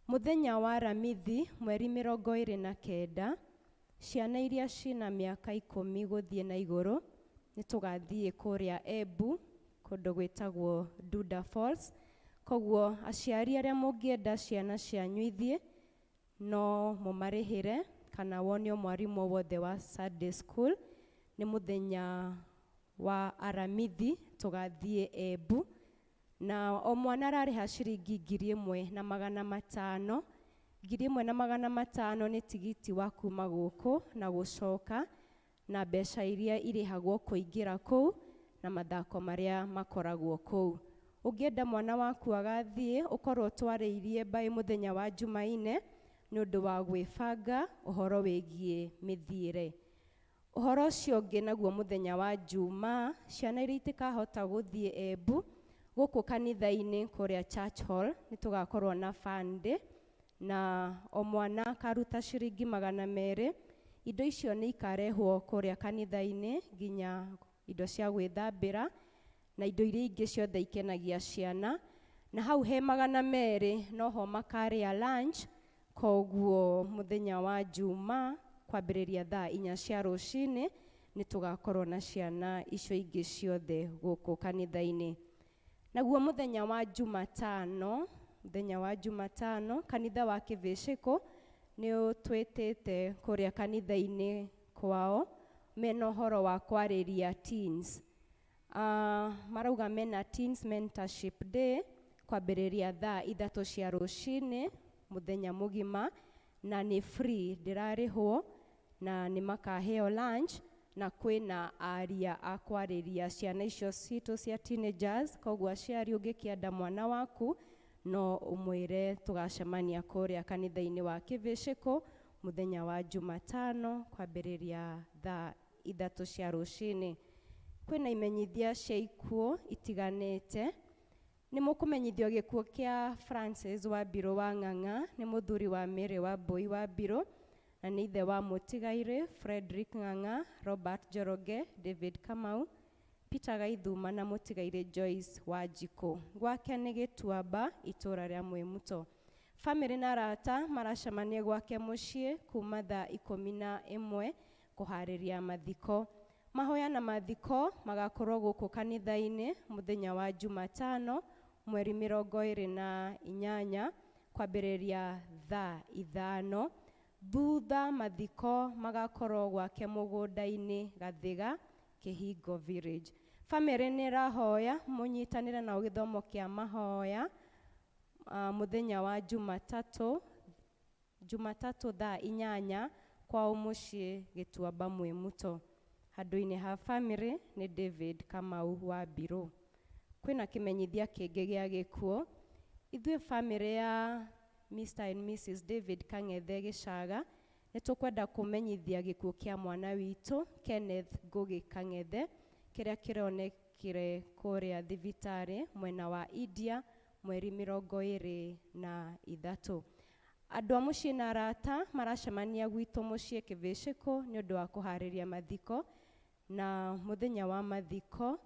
Mũthenya wa Aramithi mweri 29, ciana iria cina mĩaka 10 gũthiĩ na igũrũ nĩ tũgathiĩ kũrĩa Embu kũndũ gwĩtagwo Duda Falls. Koguo aciari arĩa mũngĩenda ciana cianyu ithiĩ no mũmarĩhĩre kana wonio mwarimũ wothe wa Sunday school. Nĩ mũthenya wa Aramithi tũgathiĩ Embu, na o mwana ararĩha ciringi 1,500. 1,500 nĩ tigiti wa kuma gũkũ na gũcoka, na mbeca iria irĩhagwo kũingĩra kũu na mathako marĩa makoragwo kũu. Ũngĩenda mwana waku agathiĩ, ũkorwo twarĩirie mbaĩ mũthenya wa Jumaine nĩ ũndũ wa gwĩbanga ũhoro wĩgiĩ mĩthiĩre. Ũhoro ũcio ũngĩ naguo mũthenya wa Jumaa, ciana iria itikahota gũthiĩ Embu, gũkũ kanitha-inĩ kũrĩa Church Hall nĩ tũgakorwo na fun day, na o mwana akaruta ciringi 200. Indo icio nĩ ikarehwo kũrĩa kanitha-inĩ, nginya indo cia gwĩthambĩra na indo iria ingĩ ciothe ikenagia ciana. Na hau he 200 noho makarĩa lunch. Koguo mũthenya wa Jumaa kwambĩrĩria thaa 4 cia rũcinĩ nĩ tũgakorwo na ciana icio ingĩ ciothe gũkũ kanitha-inĩ. Naguo mũthenya wa Jumatano, mũthenya wa Jumatano kanitha wa Kĩbĩcĩkũ nĩ ũtwĩtĩte kũrĩa kanitha-inĩ kwao mena ũhoro wa kwarĩria teens. Marauga mena Teens Mentorship Day kwambĩrĩria thaa 3 cia rũcinĩ mũthenya mũgima, na nĩ free, ndĩrarĩhwo, na nĩ makaheo lunch, na kwĩna aria a kwarĩria ciana icio citũ cia teenagers. Koguo aciari ũngĩkĩenda mwana waku no ũmwĩre tũgacemania kũrĩa kanitha-inĩ wa Kĩbĩcĩkũ mũthenya wa Jumatano kwambĩrĩria thaa 3 cia rũcinĩ. Kwĩna imenyithia cia ikuũ itiganĩte. Nĩ mũkũmenyithio gĩkuũ kĩa Francis Wambirũ wa Ng'ang'a, nĩ mũthuri wa Mary Wambui Wambirũ, na nĩ ithe wa mũtigairĩ Frederick Ng'ang'a, Robert Njoroge, David Kamau, Peter Gaithuma na mũtigairĩ Joyce Wanjikũ. Gwake nĩ Gĩtuamba, itũũra rĩa Mwĩmuto. Bamĩrĩ na arata maracemania gwake mũciĩ kuma thaa 11 kũharĩria mathiko. Mahoya na mathiko magakorwo gũkũ kanitha-inĩ mũthenya wa Jumatano mweri 28 kwambĩrĩria thaa 5. Thutha mathiko magakorwo gwake mũgũnda-inĩ Gathiga, Kĩhingo Village. Bamĩrĩ nĩ ĩrahoya mũnyitanĩre nao gĩthomo kĩa mahoya mũthenya wa Jumatatũ thaa 8 kwao mũciĩ Gĩtuamba Mwĩmuto. Handũ-inĩ ha bamĩrĩ nĩ David Kamau Wambirũ. Kwĩna kĩmenyithia kĩngĩ gĩa gĩkuũ. Ithuĩ bamĩrĩ ya Mr and Mrs David Kang'ethe Gĩcaga nĩ tũkwenda kũmenyithia gĩkuũ kĩa mwana witũ Kenneth Ngugi Kang'ethe kĩrĩa kĩronekire kũrĩa thibitarĩ mwena wa India mweri 23. Andũ a mũciĩ na arata maracemania gwitũ mũciĩ Kĩvĩcĩkũ nĩ ũndũ wa kũharĩria mathiko, na mũthenya wa mathiko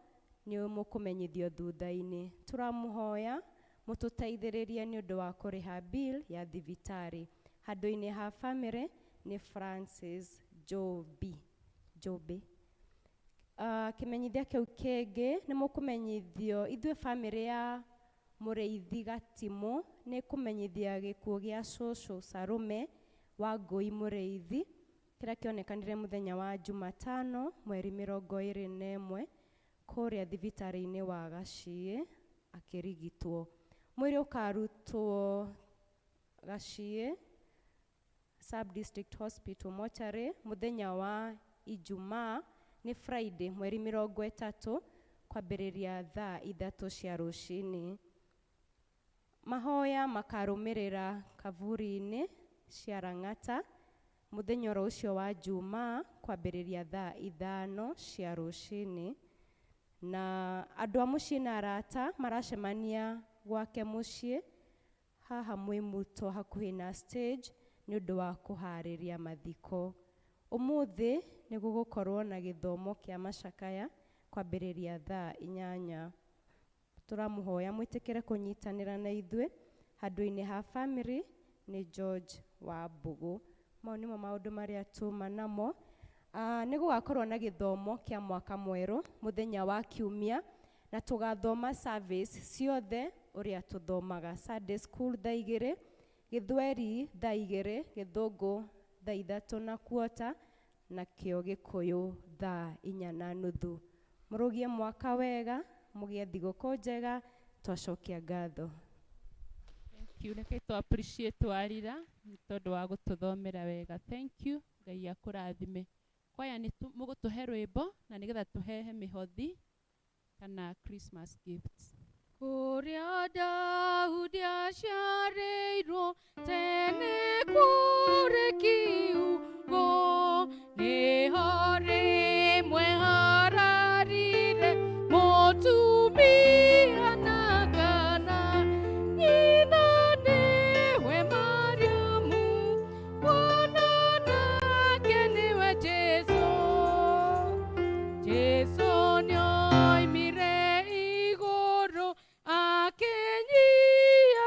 nĩ mũkũmenyithio thutha-inĩ. Tũramũhoya mũtũteithĩrĩrie nĩ ũndũ wa kũrĩha bill ya thibitarĩ. Handũ-inĩ ha bamĩrĩ nĩ Francis Jobi. Jobi. Kĩmenyithia kĩu kĩngĩ nĩ mũkũmenyithio ithuĩ bamĩrĩ ya Mũrĩithi Gatimũ nĩ kũmenyithia gĩkuũ gĩa cũcũ Sarume wa Ngũi Mũrĩithi kĩrĩa kĩonekanire mũthenya wa Jumatano mweri 21 kũrĩa thibitarĩ-inĩ wa Gaciĩ akĩrigitwo. Mwĩrĩ ũkarutwo Gaciĩ Sub District Hospital mortuary mũthenya wa Ijumaa nĩ Friday mweri 30 kwambĩrĩria thaa 3 cia rũcinĩ. Mahoya makarũmĩrĩra kaburi-inĩ cia Lang'ata mũthenya oro ũcio wa Jumaa kwambĩrĩria thaa 5 cia rũcinĩ. Na andũ a mũciĩ na arata maracemania gwake mũciĩ haha Mwĩmuto hakuhĩ na stage nĩ ũndũ wa kũharĩria mathiko. Ũmũthĩ nĩ gũgũkorwo na gĩthomo kĩa macakaya kwambĩrĩria thaa 8. Tũramũhoya mwĩtĩkĩre kũnyitanĩra na ithuĩ. Handũ-inĩ ha bamĩrĩ nĩ George Wambũgũ. Mau nĩmo maũndũ marĩa tuma namo. Nĩ gũgakorwo na gĩthomo kĩa mwaka mwerũ mũthenya wa Kiumia, na tũgathoma service ciothe ũrĩa tũthomaga. Sunday school thaa 2, Gĩthweri thaa 2, Gĩthũngũ thaa 3:15, na kĩo Gĩkũyũ thaa 4:30. Mũrũgie mwaka wega, mũgĩe thigũkũ njega, twacokia ngatho. Thank you. Reke tũ appreciate Warira nĩ tondũ wa gũtũthomera wega. Thank you. Ngai akũrathime. Kwaya nĩ mũgũtũhe rwĩmbo na nĩgetha tũhehe mĩhothi kana Christmas gifts. Kũrĩa Daudi aciarĩirwo tene kũrĩ kiugo, nĩho rĩmwe hararire mũtumia na kana. Nyina nĩwe Mariamu, mwana nake nĩwe Jesũ. Jesũ nĩoimire igũrũ akĩnyia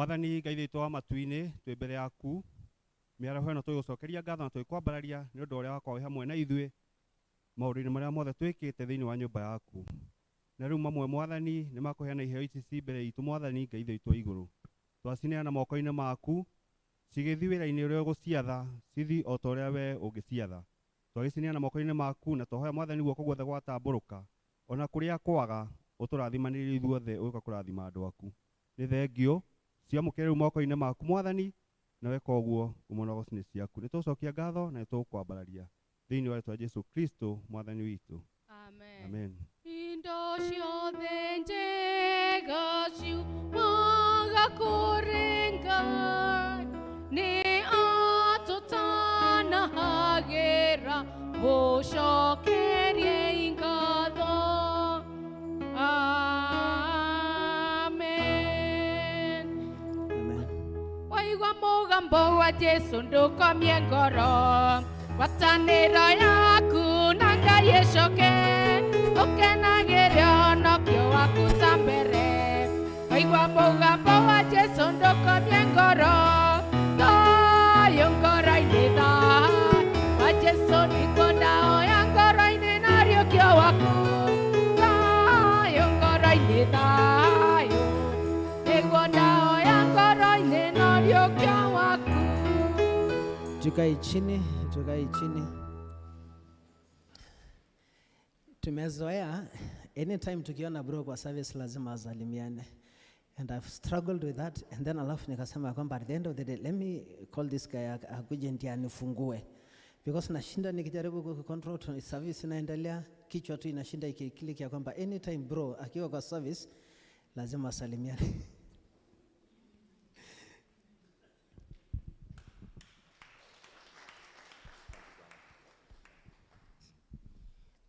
Mwathani Ngai witũ wa matu-inĩ, twĩ mbere yaku mĩaraho ĩno tũgũcokeria ngatho na tũgĩkwambararia nĩ ũndũ ũrĩa wakorwo wĩ hamwe na ithuĩ maũndũ-inĩ marĩa mothe twĩkĩte thĩinĩ wa nyũmba yaku. Na rĩu mamwe Mwathani nĩ makũheana iheo ici ci mbere itũ Mwathani Ngai witũ wa igũrũ. Twacineana moko-inĩ maku cigĩthiĩ wĩra-inĩ ũrĩa ũgũciatha, cithi o ta ũrĩa we ũngĩciatha. Twagĩcineana moko-inĩ maku na twahoya Mwathani guoko guothe gwatambũrũka ona kũrĩa kwaga ũtũrathimanĩrie ithuothe ũgĩũka kũrathima andũ aku. Nĩ thengio ciamũkĩre rĩu moko-inĩ maku Mwathani, na weka ũguo ngumo na ũgoci nĩ ciaku. Nĩ tũgũcokia ngatho na nĩ tũgũkwambararia thĩinĩ wa rĩtwa Jesu Kristo Mwathani witũ. Amen. Amen. Indo ciothe njega ciumaga kũrĩ Ngai, nĩ atũtanahagĩra, mũcokeriei ngatho. Amen. Waigua mũgambo wa Jesu ndũkomie ngoro, ngwatanĩro yaku na Ngai ĩcoke, ũkenagĩre ũhonokio waku ta mbere. Waigua mũgambo wa Jesu ndũkomie ngoro, thayũ ngoro-inĩ thayũ wa Jesu nĩguo ndahoya ngoro-inĩ na ũriũkio waku, thayũ ngoro-inĩ thayũ nĩguo ndahoya ngoro-inĩ na ũriũkio waku. Tukae chini, tukae chini. Tumezoea anytime tukiona bro kwa service lazima asalimiane. And I've struggled with that, and then alafu nikasema kwamba at the end of the day let me call this guy akuje ndiye anifungue. Because nashinda nikijaribu ku control tu service inaendelea, kichwa tu inashinda ikiclick ya kwamba anytime bro akiwa kwa service lazima asalimiane.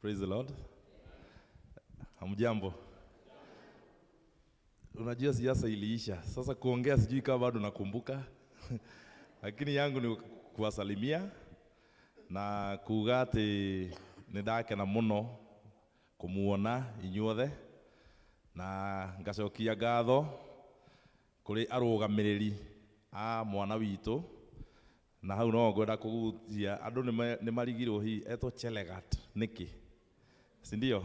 Praise the Lord. Hamjambo. Unajua siasa iliisha. Sasa kuongea sijui kama bado nakumbuka. Lakini yangu ni kuwasalimia na kuuga atĩ nĩ ndakena mũno kũmuona inyuothe na ngacokia ngatho kũrĩ arũgamĩrĩri a mwana witũ, na hau no ngwenda kũgucia andũ nĩ marigirwo hihi etwo Chelagat nĩkĩ, si ndio?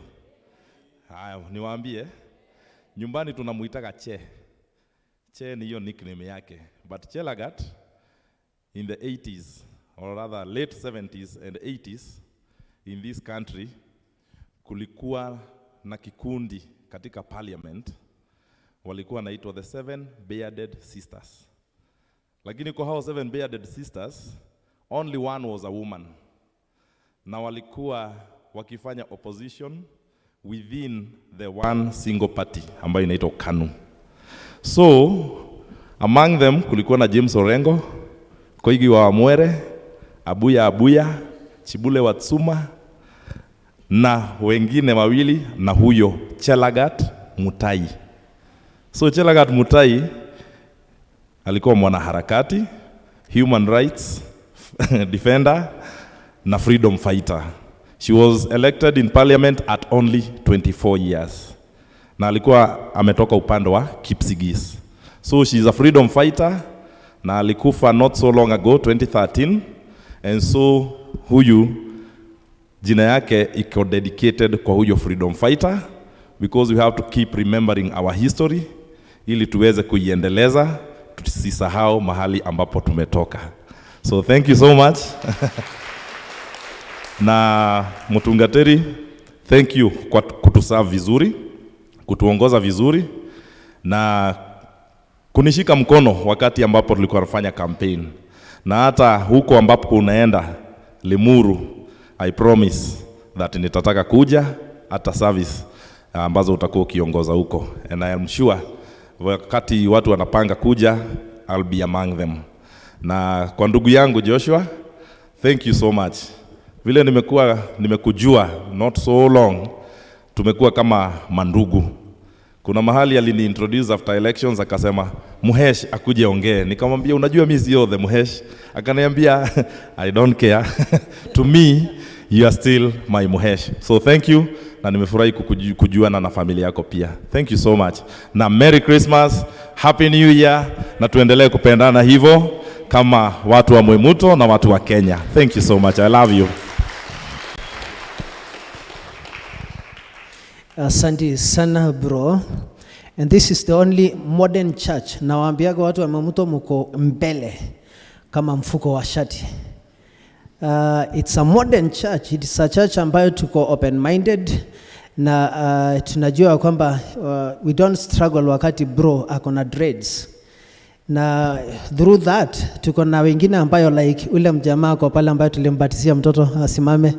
Haya, niwaambie, nyumbani tunamuitaga Che. Che ni hiyo nickname yake, but Chelagat in the 80s or rather late 70s and 80s in this country kulikuwa na kikundi katika parliament walikuwa wanaitwa the Seven Bearded Sisters. Lakini kwa hao Seven Bearded Sisters only one was a woman, na walikuwa wakifanya opposition within the one single party ambayo inaitwa KANU. So among them kulikuwa na James Orengo, Koigi wa Wamwere, Abuya Abuya, Chibule Watsuma na wengine wawili, na huyo Chelagat Mutai. So Chelagat Mutai alikuwa mwanaharakati, human rights defender na freedom fighter. She was elected in parliament at only 24 years. Na alikuwa ametoka upande wa Kipsigis. So she is a freedom fighter na alikufa not so long ago, 2013. And so huyu jina yake iko dedicated kwa huyo freedom fighter, because we have to keep remembering our history ili tuweze kuiendeleza, tusisahau mahali ambapo tumetoka. So thank you so much. Na Mutungateri, thank you kwa kutuserve vizuri, kutuongoza vizuri na kunishika mkono wakati ambapo tulikuwa tunafanya campaign. Na hata huko ambapo unaenda Limuru, I promise that nitataka kuja hata service ambazo utakuwa ukiongoza huko. And I am sure wakati watu wanapanga kuja, I'll be among them. Na kwa ndugu yangu Joshua, thank you so much. Vile nimekujua not so long, tumekuwa kama mandugu. Kuna mahali alini-introduce after elections akasema Muhesh akuje ongee. Nikamwambia unajua mimi sio the Muhesh. Akaniambia I don't care. To me you are still my Muhesh. So thank you. Na na nimefurahi kujuana na familia yako pia. Thank you so much. Na Merry Christmas, Happy New Year, na tuendelee kupendana hivyo kama watu wa Mwimuto na watu wa Kenya. Thank you so much. I love you. Asante sana bro. And this is the only modern church. Nawaambiaga watu wa Mwimuto mko mbele kama mfuko wa shati. It's a modern church. It's a church ambayo tuko open-minded na tunajua kwamba we don't struggle wakati bro ako na dreads. Na through that tuko na wengine ambayo like ule mjamaa kwa pale ambayo tulimbatizia mtoto asimame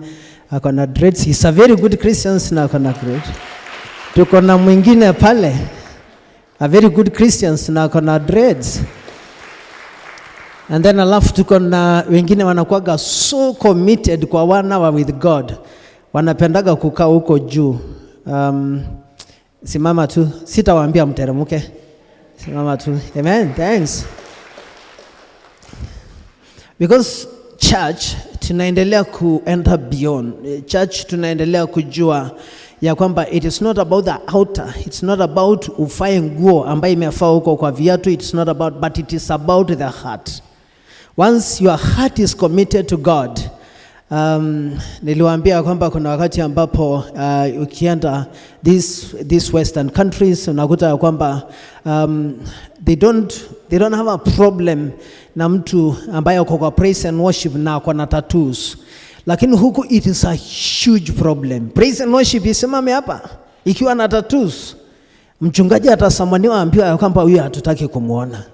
ako na dreads. He's a very good Christian na ako na dreads. Tuko na mwingine pale a very good Christian na ako na dreads. And then alafu tuko na wengine wanakuwaga so committed kwa wana wa with God. Wanapendaga kukaa huko juu. Simama tu, sitawaambia mteremke. Simama tu. Amen. Thanks. Because church tunaendelea ku enter beyond. Church tunaendelea kujua ya kwamba it is not about the outer. It's not about ufae nguo ambayo imefaa huko kwa viatu. It's not about, but it is about the heart. Once your heart is committed to God. Niliwaambia kwamba kuna wakati ambapo ukienda these western countries unakuta kwamba they don't have a problem na mtu ambaye ako kwa praise and worship na ako na tattoos. Lakini huku it is a huge problem. Praise and worship isimame hapa ikiwa na tattoos, mchungaji atasamaniwa ambiwa kwamba huyu hatutaki kumuona.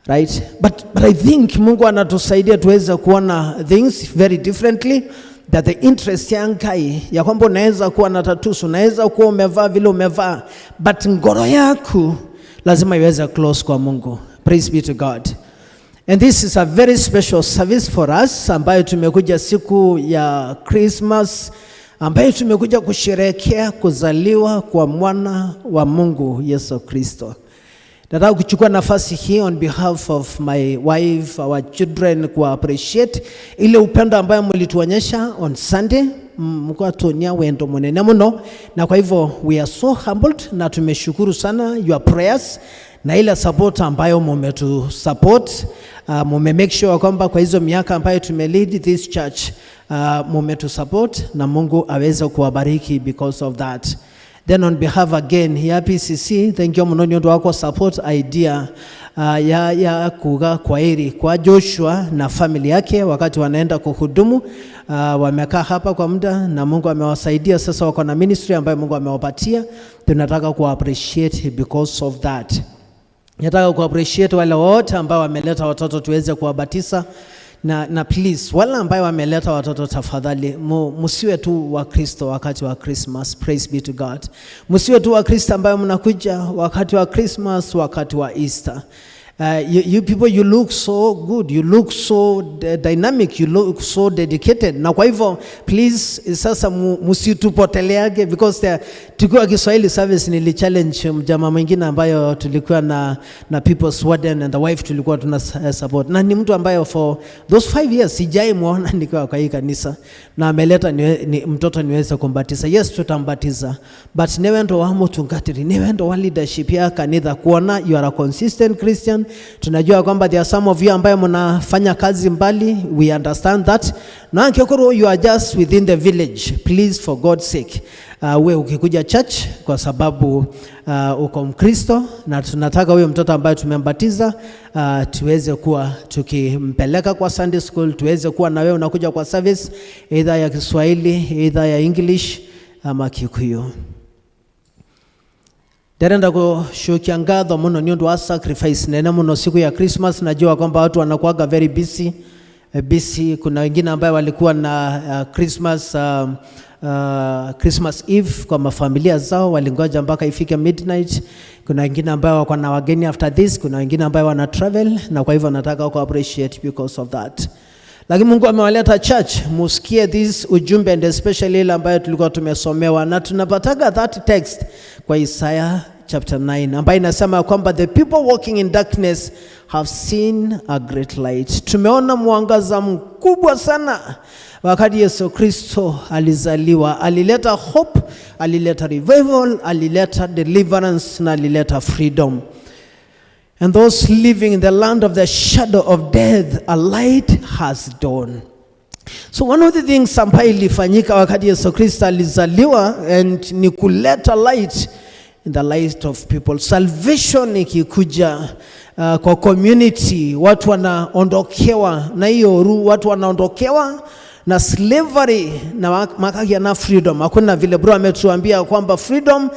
Right? But I think Mungu anatusaidia tuweze kuona things very differently, that the interest ya Ngai ya kwamba unaweza kuwa na tattoos, unaweza kuwa umevaa vile umevaa, but ngoro yako lazima iweze close kwa Mungu. Praise be to God. And this is a very special service for us ambayo tumekuja siku ya Christmas, ambayo tumekuja kusherehekea kuzaliwa kwa mwana wa Mungu Yesu Kristo. Nataka kuchukua nafasi hii on behalf of my wife, our children, ku appreciate ile upendo ambayo mlituonyesha on Sunday. Mkatuonia wendo munene muno, na kwa hivyo we are so humbled na tumeshukuru sana your prayers na ile support ambayo mmetu support. Mume make sure kwamba kwa hizo miaka ambayo tume lead this church, mmetu support na Mungu aweze kuwabariki because of that. Then on behalf again ya PCC, thank you muno nĩ ũndũ wako support idea ya kuga kwaheri kwa Joshua na family yake wakati wanaenda kuhudumu. Wamekaa hapa kwa muda na Mungu amewasaidia, sasa wako na ministry ambayo Mungu amewapatia. Tunataka ku appreciate because of that. Nataka ku appreciate wale wote ambao wameleta watoto tuweze kuwabatisa. Na please, wale ambao wameleta watoto tafadhali msiwe tu wa Kristo wakati wa Christmas. Praise be to God. Msiwe tu wa Kristo ambao mnakuja wakati wa Christmas, wakati wa Easter. You people, you look so good, you look so dynamic, you look so dedicated. Na kwa hivyo please sasa msitupoteleage, because tukiwa Kiswahili service nili challenge mjamaa mwingine ambayo tulikuwa na people's warden and the wife tulikuwa tuna support. Na ni mtu ambayo for those 5 years sijai muona nikiwa kwa hii kanisa, na ameleta ni mtoto niweze kumbatiza. Yes, tutambatiza, but niwe ndo wa mutungatiri, niwe ndo wa leadership ya kanisa kuona you are a consistent Christian. Tunajua kwamba there are some of you ambayo mnafanya kazi mbali, we understand that. Na angekoro you are just within the village, please for God's sake, we ukikuja church kwa sababu uko Mkristo, na tunataka huyo mtoto ambaye tumembatiza tuweze kuwa tukimpeleka kwa Sunday school, tuweze kuwa na wewe unakuja kwa service either ya Kiswahili, either ya English ama Kikuyu. Nderenda gushukia ngatho muno ni undu wa sacrifice nene muno siku ya Christmas. Najua kwamba watu wanakuwaga very busy, busy. Kuna wengine ambao walikuwa na Christmas Eve kwa mafamilia zao, walingoja mpaka ifike midnight. Kuna wengine ambao wako na wageni after this, kuna wengine ambao wana travel, na kwa hivyo nataka ku appreciate because of that. Lakini Mungu amewaleta church musikie this ujumbe, and especially ile ambayo tulikuwa tumesomewa, na tunapataga that text kwa Isaiah chapter 9 ambayo inasema kwamba the people walking in darkness have seen a great light. Tumeona mwangaza mkubwa. kubwa sana wakati Yesu Kristo alizaliwa. Alileta hope, alileta revival, alileta deliverance na alileta freedom. And those living in the land of the shadow of death, a light has dawned. So one of the things ambayo ilifanyika wakati Yesu Kristo alizaliwa and ni kuleta light in the light of people. Salvation ikikuja kwa community, watu wanaondokewa na hiyo watu wanaondokewa na slavery na makagia na freedom. Hakuna vile bro ametuambia kwamba freedom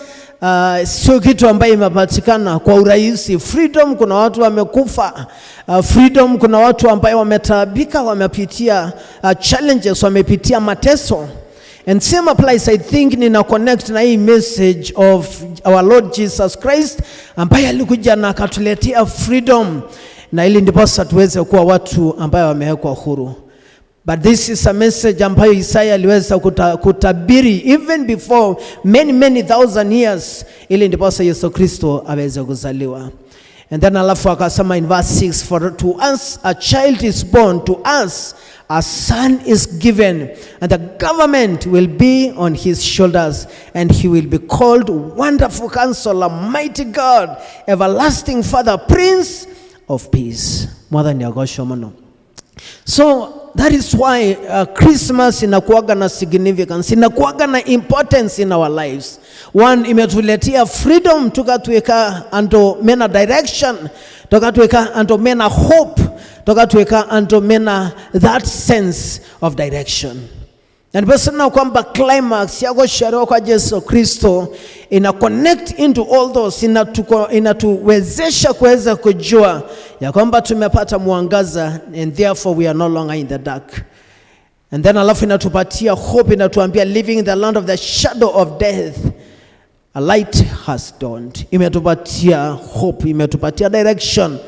sio kitu ambayo imepatikana kwa urahisi. Freedom, kuna watu wamekufa. Freedom, kuna watu ambayo wametaabika, wamepitia challenges, wamepitia mateso. And same applies, I think, nina connect na hii message of our Lord Jesus Christ ambaye alikuja na akatuletea freedom, na ili ndiposa tuweze kuwa watu ambayo wamewekwa huru. But this is a message ambayo Isaiah aliweza kutabiri even before many many thousand years, ili ndiposa Yesu Kristo aweze kuzaliwa. And then alafu akasema in verse 6, "For to us a child is born, to us a son is given, and the government will be on his shoulders, and he will be called Wonderful Counselor, Mighty God, Everlasting Father, Prince of Peace." Mwathani agocwo muno. So that is why Christmas inakuwaga na significance, inakuwaga na importance in our lives. One, imetuletea freedom, tukatuweka andu mena direction, tukatuweka andu mena hope, tukatuweka andu mena that sense of direction. Na ndipo kwamba climax ya gũciarwo kwa Yesu Kristo ina connect into all those, inatuwezesha kuweza kujua ya kwamba tumepata mwangaza and therefore we are no longer in the dark. And then alafu inatupatia hope, inatuambia living in the land of the shadow of death, a light has dawned. Imetupatia hope, imetupatia direction,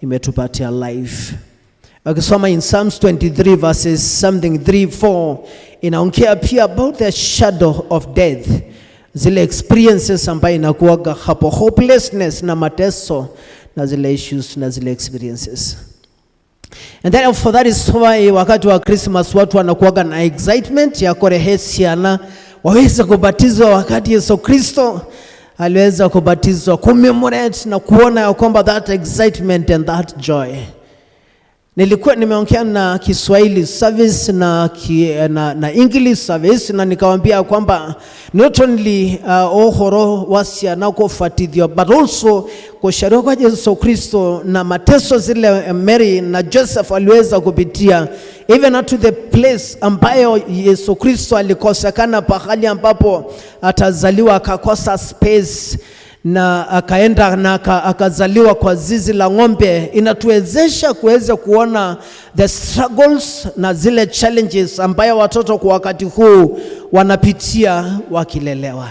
imetupatia life. Ukisoma in Psalms 23 verses something 3 4, inaongea pia about the shadow of death, zile experiences ambayo inakuwaga hapo, hopelessness na mateso na zile issues na zile experiences. And therefore that is why wakati wa Christmas watu wanakuwaga na excitement ya kurehe ciana waweze kubatizwa wakati Yesu Kristo aliweza kubatizwa, commemorate na kuona ya kwamba that excitement and that joy. Nilikuwa nimeongea na Kiswahili service na English service na nikawambia kwamba not only uhoro wa ciana kubatithio but also kuciarwo kwa Yesu Kristo na mateso zile Mary na Joseph aliweza kupitia, even up to the place ambayo Yesu Kristo alikosekana pahali ambapo atazaliwa, akakosa space na akaenda na akazaliwa kwa zizi la ng'ombe. Inatuwezesha kuweza kuona the struggles na zile challenges ambayo watoto kwa wakati huu wanapitia wakilelewa.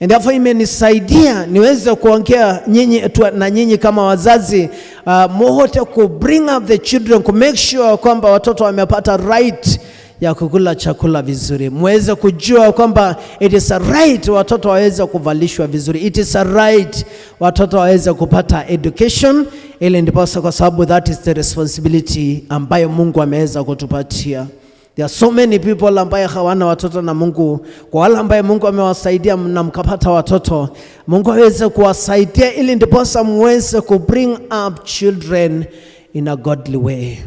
And therefore imenisaidia niweze kuongea nyinyi na nyinyi kama wazazi muhote ku bring up the children, ku make sure kwamba watoto wamepata right ya kukula chakula vizuri, muweze kujua kwamba it is a right watoto waweze kuvalishwa vizuri, it is a right watoto waweze kupata education, ili ndiposa, kwa sababu that is the responsibility ambayo Mungu ameweza kutupatia. There are so many people ambaye hawana watoto na Mungu, kwa wale ambaye Mungu amewasaidia na mkapata watoto, Mungu aweze kuwasaidia ili ndiposa muweze ku bring up children in a godly way.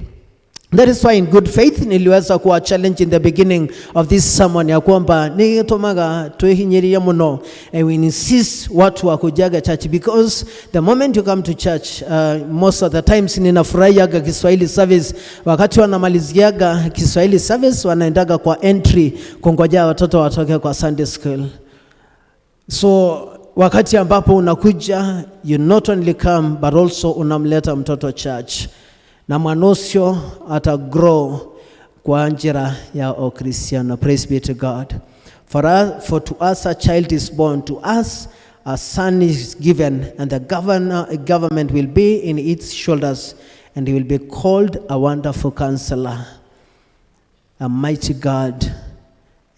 That is why in good faith niliweza kuwa challenge in the beginning of this sermon ya kwamba nitumaga twihinyirie muno and we insist watu wa kujaga church, because the moment you come to church, most of the times ninafurahiaga Kiswahili service. Wakati wanamaliziaga Kiswahili service, wanaendaga kwa entry kungojea watoto watoke kwa Sunday school. So wakati ambapo unakuja, you not only come but also unamleta mtoto church, na mwana ucio ata grow kwa njira ya Ukristiano. Praise be to God. For to us a child is born, to us a son is given, and the government will be in its shoulders, and he will be called a Wonderful Counselor, a Mighty God,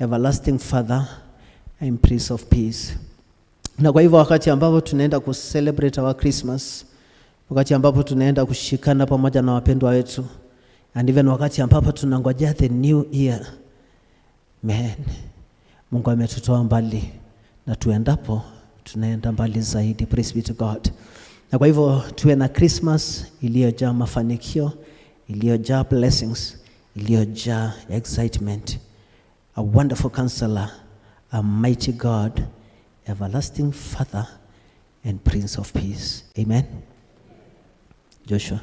Everlasting Father, and Prince of Peace. Na kwa hivyo wakati ambapo tunaenda ku celebrate our Christmas, wakati ambapo tunaenda kushikana pamoja na wapendwa wetu, And even wakati ambapo tunangojea the new year, man, Mungu ametutoa mbali na tuendapo tunaenda mbali zaidi. Praise be to God. Na kwa hivyo tuwe na Christmas iliyojaa mafanikio, iliyojaa blessings, iliyojaa excitement. A wonderful counselor, a mighty God, everlasting Father and Prince of Peace. Amen. Joshua.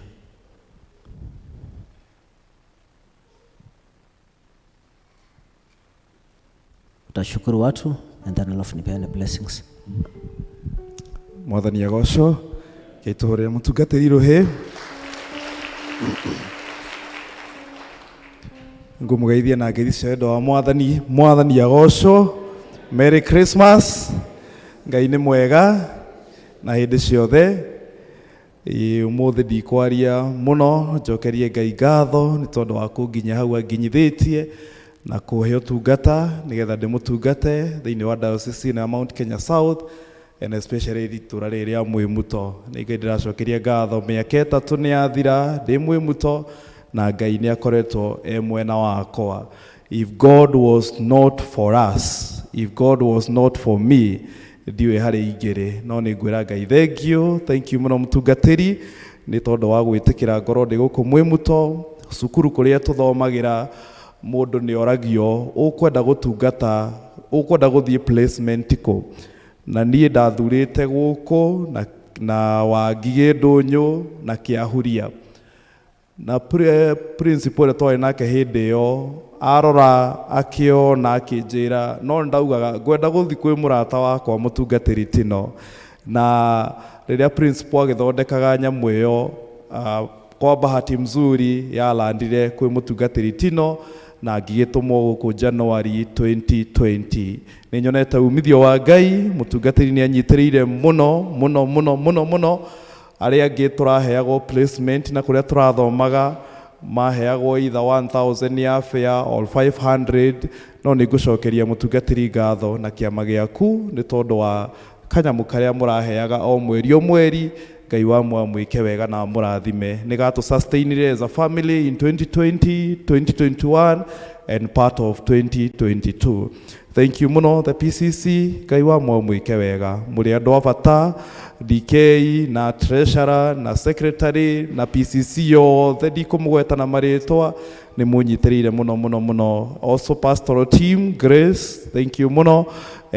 Utashukuru watu and then alafu nipeane blessings. Mwathani agocwo kĩtũhũrĩre mũtungatĩri rũhĩ ngũmũgeithia na ngeithi cia wendo wa mwathani. Mwathani agocwo. Merry Christmas. Ngai nĩ mwega na hĩndĩ ciothe. Ĩĩ, ũmũthĩ ndikwaria mũno, njokerie Ngai ngatho nĩ tondũ wa kũnginyia hau anginyithĩtie na kũhe ũtungata nĩgetha ndĩmũtungate thĩinĩ wa diocese ĩno ya Mount Kenya South and especially itũra rĩrĩ rĩa Mwĩmuto. Nĩ Ngai ndĩracokeria ngatho, mĩaka 3 nĩ yathira ndĩ Mwĩmuto na Ngai nĩ akoretwo e mwena wakwa. If God was not for us, if God was not for me, ndiũĩ harĩ ingĩrĩ, no nĩ ngwĩra Ngai thank you, thank you mũno mũtungatĩri nĩ tondũ wa gwĩtĩkĩra ngorwo ndĩ gũkũ Mwĩmuto. Cukuru kũrĩa tũthomagĩra mũndũ nĩ oragio ũkwenda gũtungata, ũkwenda gũthiĩ placement kũ, na niĩ ndathurĩte gũkũ na Wangigĩ Ndũnyũ na Kĩahuria, na principal ũrĩa twarĩ nake hĩndĩ ĩyo arora akĩona akĩnjĩra, no ndaugaga ngwenda gũthiĩ kwĩ mũrata wakwa mũtungatĩri Tino. Na rĩrĩa principal agĩthondekaga nyamũ ĩyo, kwa bahati mzuri yalandire kwĩ mũtungatĩri Tino na ngĩgĩtũmwo gũkũ January 2020. Nĩ nyonete umithio wa Ngai, mũtungatĩri nĩ anyitĩrĩire mũno mũno mũno mũno mũno. Arĩa angĩ tũraheagwo placement na kũrĩa tũrathomaga maheagwo either 1000 ya fare or 500, no nĩ ngũcokeria mũtungatĩri ngatho na kĩama gĩaku nĩ tondũ wa kanyamũ karĩa mũraheaga o mweri o mweri. Ngai wa mwamwĩke wega na amũrathime. Nĩ gatũ sustainire as a family in 2020, 2021 and part of 2022. Thank you mũno the PCC. Ngai wa mwamwĩke wega, mũrĩ andũ a bata, DK na treasurer na secretary na PCC yothe ndikũmũgweta na marĩtwa, nĩ mũnyitĩrĩire mũno mũno mũno. Also pastoral team Grace, thank you mũno,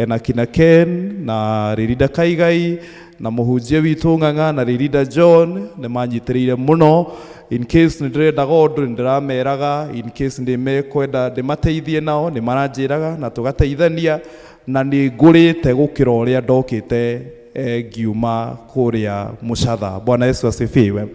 na kina Ken na Ririda Kaigai na mũhunjia witũ Ng'ang'a na Ririda John nĩ manyitĩrĩire mũno. In case nĩ ndĩrendaga ũndũ nĩ ndĩrameraga, in case nĩ mekwenda ndĩmateithie nao nĩ maranjĩraga na tũgateithania, na nĩ ngũrĩte gũkĩra ũrĩa ndokĩte ngiuma kũrĩa Mũcatha. Bwana Yesu asifiwe.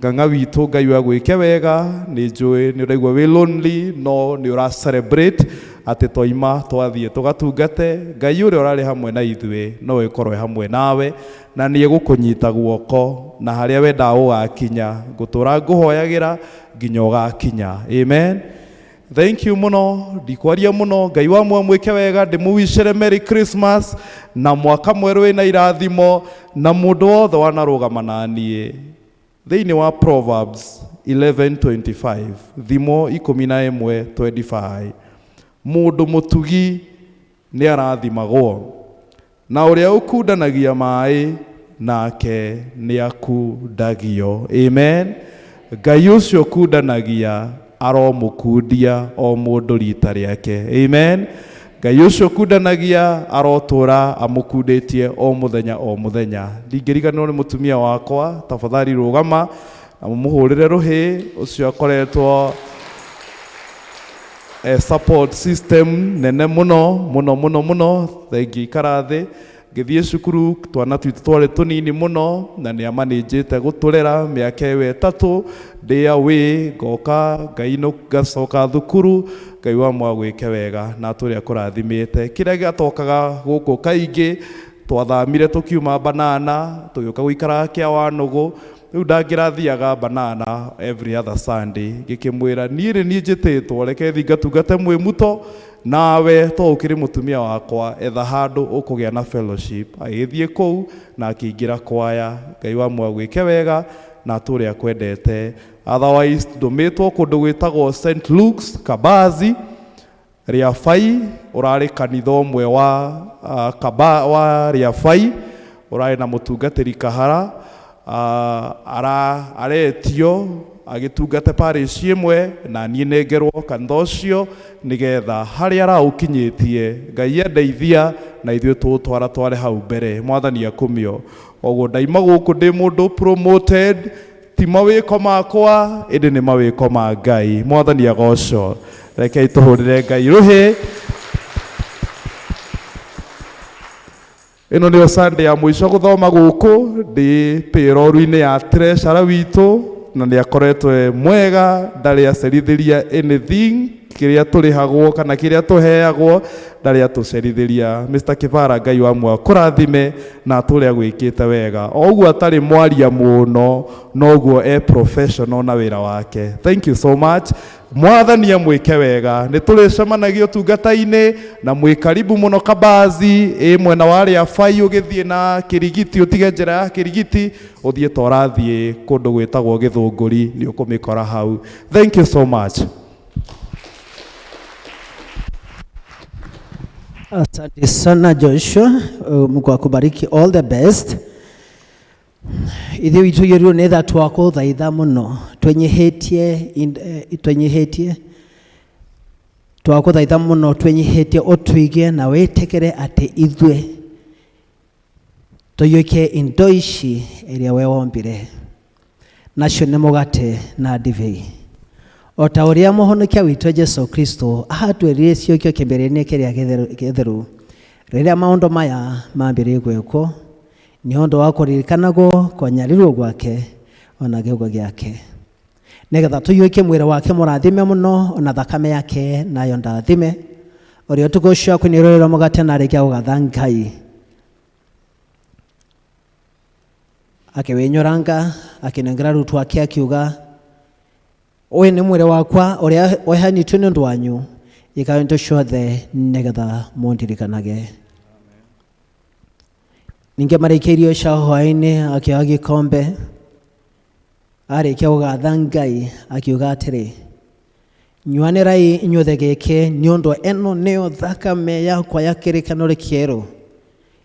Ng'ang'a witũ Ngai wa gwĩke wega, nĩ njũĩ nĩ ũraigua wĩ lonely, no nĩ ũra celebrate atĩ twaima twathiĩ tũgatungate. Ngai ũrĩa ũrarĩ hamwe na ithuĩ no ĩkorwo ĩ hamwe nawe na nĩ egũkũnyita guoko, na harĩa wendaga ũgakinya ngũtũra ngũhoyagĩra nginya ũgakinya. Amen. Thank you mũno, ndikwaria mũno. Ngai wa mwamwĩke wega, ndĩmũwicĩre Merry Christmas na mwaka mwerũ wĩna irathimo, na mũndũ wothe wanarũgama na niĩ thĩinĩ wa Proverbs 11:25, thimo 11:25, mũndũ mũtugi nĩ arathimagwo na ũrĩa ũkundanagia maĩ nake nĩ akundagio. Amen. Ngai ũcio ũkundanagia aromũkundia o mũndũ rita rĩake. Amen. Ngai ũcio ũkundanagia arotũra amũkundĩtie o mũthenya o mũthenya. Ndingĩriganĩrwo nĩ mũtumia wakwa, tafadhali rũgama na mũmũhũrĩre rũhĩ, ũcio akoretwo support system nene mũno mũno mũno mũno. Thengi ikara thĩ ngĩthiĩ cukuru twana twitũ twarĩ tũnini mũno na nĩ amanĩnjĩte gũtũrera mĩaka ĩyo 3 ndĩ away, ngoka Ngai ngacoka thukuru. Ngai wa mwagwĩke wega na atũrĩa kũrathimĩte. Kĩrĩa gĩatokaga gũkũ kaingĩ, twathamire tũkiuma Banana tũgĩũka gũikara kĩa Wanũgũ. Rĩu ndangĩrathiaga Banana every other Sunday, ngĩkĩmwĩra niĩ nĩ niĩ njĩtĩtwo, reke thiĩ ngatungate Mwĩmuto nawe to ũkĩrĩ mũtumia wakwa, etha handũ ũkũgĩa na fellowship. Agĩthiĩ kũu na akĩingĩra kwaya. Ngai wa mwagwĩke wega na atũre akwendete. Otherwise ndũmĩtwo kũndũ gwĩtagwo St Luke's Kabazi Rĩabai, ũrarĩ kanitha ũmwe wa kaba wa Rĩabai, ũrarĩ na mũtungatĩri Kahara, aretio agĩtungate parish ĩmwe na niĩ nengerwo kanitha ũcio nĩgetha harĩa araũkinyĩtie Ngai andeithia na ithuĩ tũũtwara tware hau mbere. Mwathani akumio. Koguo ndaima gũkũ ndĩ mũndũ promoted, ti mawĩko makwa ĩndĩ nĩ mawĩko ma Ngai. Mwathani agocwo. Rekei tũhũrĩre Ngai rũhĩ. Ĩno nĩyo Sunday ya mũico gũthoma gũkũ ndĩ payroll-inĩ ya treasurer witũ, na nĩ akoretwo e mwega, ndarĩ acerithĩria anything kĩrĩa tũrĩhagwo kana kĩrĩa tũheagwo, ndarĩ atũcerithĩria. Mr Kibara, Ngai wa muoyo akũrathime na atũre agwĩkĩte wega. O ũguo atarĩ mwaria mũno, noguo e professional na wĩra wake. Thank you so much. Mwathani amwĩke wega. Nĩ tũrĩcemanagia ũtungata-inĩ na mwĩ karibu mũno Kabazi, ĩ mwena wa Rĩabai ũgĩthiĩ na Kĩrigiti, ũtige njĩra ya Kĩrigiti ũthiĩ ta ũrathiĩ kũndũ gwĩtagwo Gĩthũngũri, nĩ ũkũmĩkora hau. Thank you so much. Asante sana Joshua, Mungu akubariki, all the best. Ithuĩ witũ yĩrwo nĩ tha twakũthaitha mũno, twenyihĩtie twenyihĩtie, twakũthaitha mũno twenyihĩtie, ũtũige na wĩtĩkĩre atĩ ithuĩ tũiyũkie indo ici iria we wombire, nacio nĩ mũgate na ndibei, o ta ũrĩa mũhonokia witũ Jesu Kristo ahatwĩrire ciũkio kĩambĩrĩria-inĩ kĩrĩa gĩtheru, rĩrĩa maũndũ maya mambĩrĩirie gwĩkwo nĩ ũndũ wa kũririkanagwo kwanyarirwo gwake ona gĩkuũ gĩake, nĩgetha tũiyũkie mwĩrĩ wake mũrathime mũno ona thakame yake nayo ndathime, ũrĩa ũtukũ ũcio akunĩrĩrwo mũgate na arĩkia gũgatha Ngai, akĩwĩnyũranga akĩnengera arutwo ake akiuga, ũyũ nĩ mwĩrĩ wakwa ũrĩa ũheanĩtwo nĩ ũndũ wanyu, ĩkai indo ciothe nĩgetha mũndirikanage. Ningĩ marĩkia irio cia hwaĩ-inĩ akĩoya gĩkombe, arĩkia gũgatha Ngai akiuga atĩrĩ, nyuanĩrai inyuothe gĩkĩ, nĩ ũndũ ĩno nĩyo thakame yakwa ya kĩrĩkanĩro kĩerũ,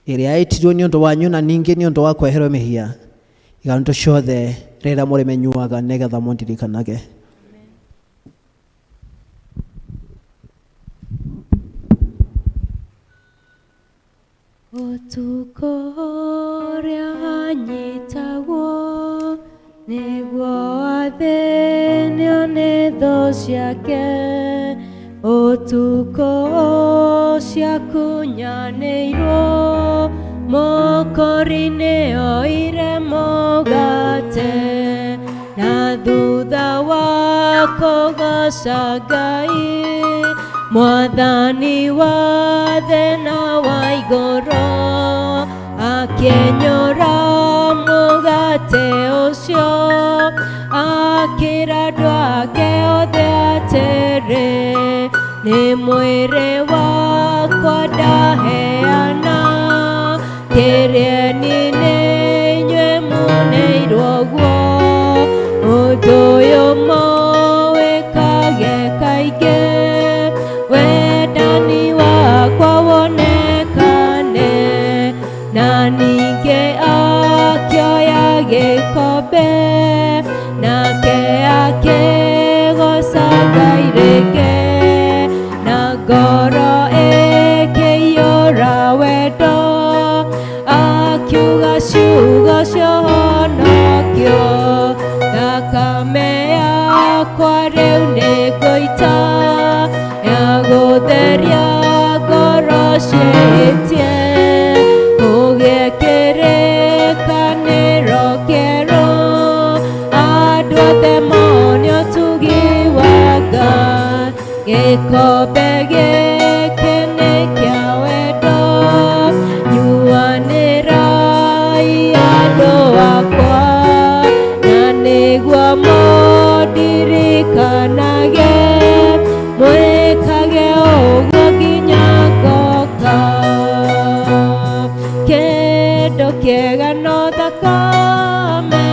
ĩrĩa yaitirwo nĩ ũndũ wanyu na ningĩ nĩ ũndũ wa kweherwo mehia. Iga indo ciothe rĩrĩa mũrĩmĩnyuaga nĩgetha mũndirikanage. Ũtukũ ũrĩa anyitagwo nĩguo athĩnio nĩ thũ ciake, ũtukũ ũcio akunyanĩirwo mũkori-inĩ oire mũgate, na thutha wa kũgoca Ngai Mwathani wa thĩ na wa igũrũ, akĩenyũra mũgate ũcio, akĩra andũ ake othe atĩrĩ, nĩ mwĩrĩ wakwa ndaheana, kĩrĩeni nĩ inyuĩ mũneirwo guo, ũndũ ũyũ mũwĩkage kaingĩ, wendani wakwa wonekane. Na ningĩ akĩoya gĩkombe, nake akĩgoca Ngai rĩngĩ, na ngoro ĩkĩiyũra wendo, akiuga ciugo cia ũhonokio, thakame yakwa rĩu nĩ ngũita, ya gũtheria ngoro ciĩtie, kũgĩe kĩrĩkanĩro kĩerũ, andũ othe mone ũtugi wa Ngai, gĩkombe gĩkĩ nĩ kĩa wendo, nyuanĩrai andũ akwa, na nĩguo mũndirikanage, mwĩkage ũguo nginya ngoka. Kĩndũ kĩega no thakame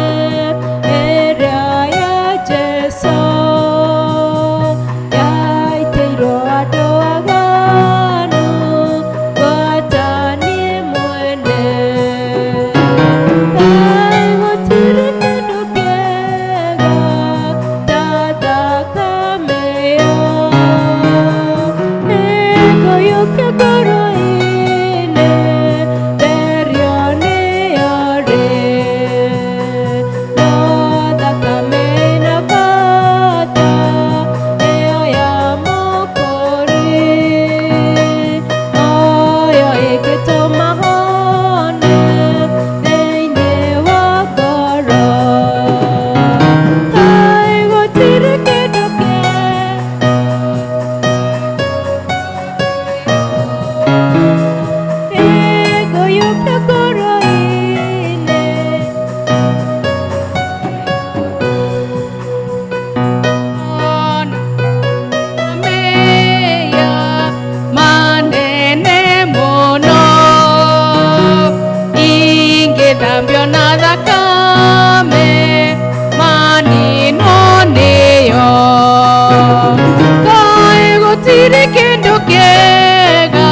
kĩega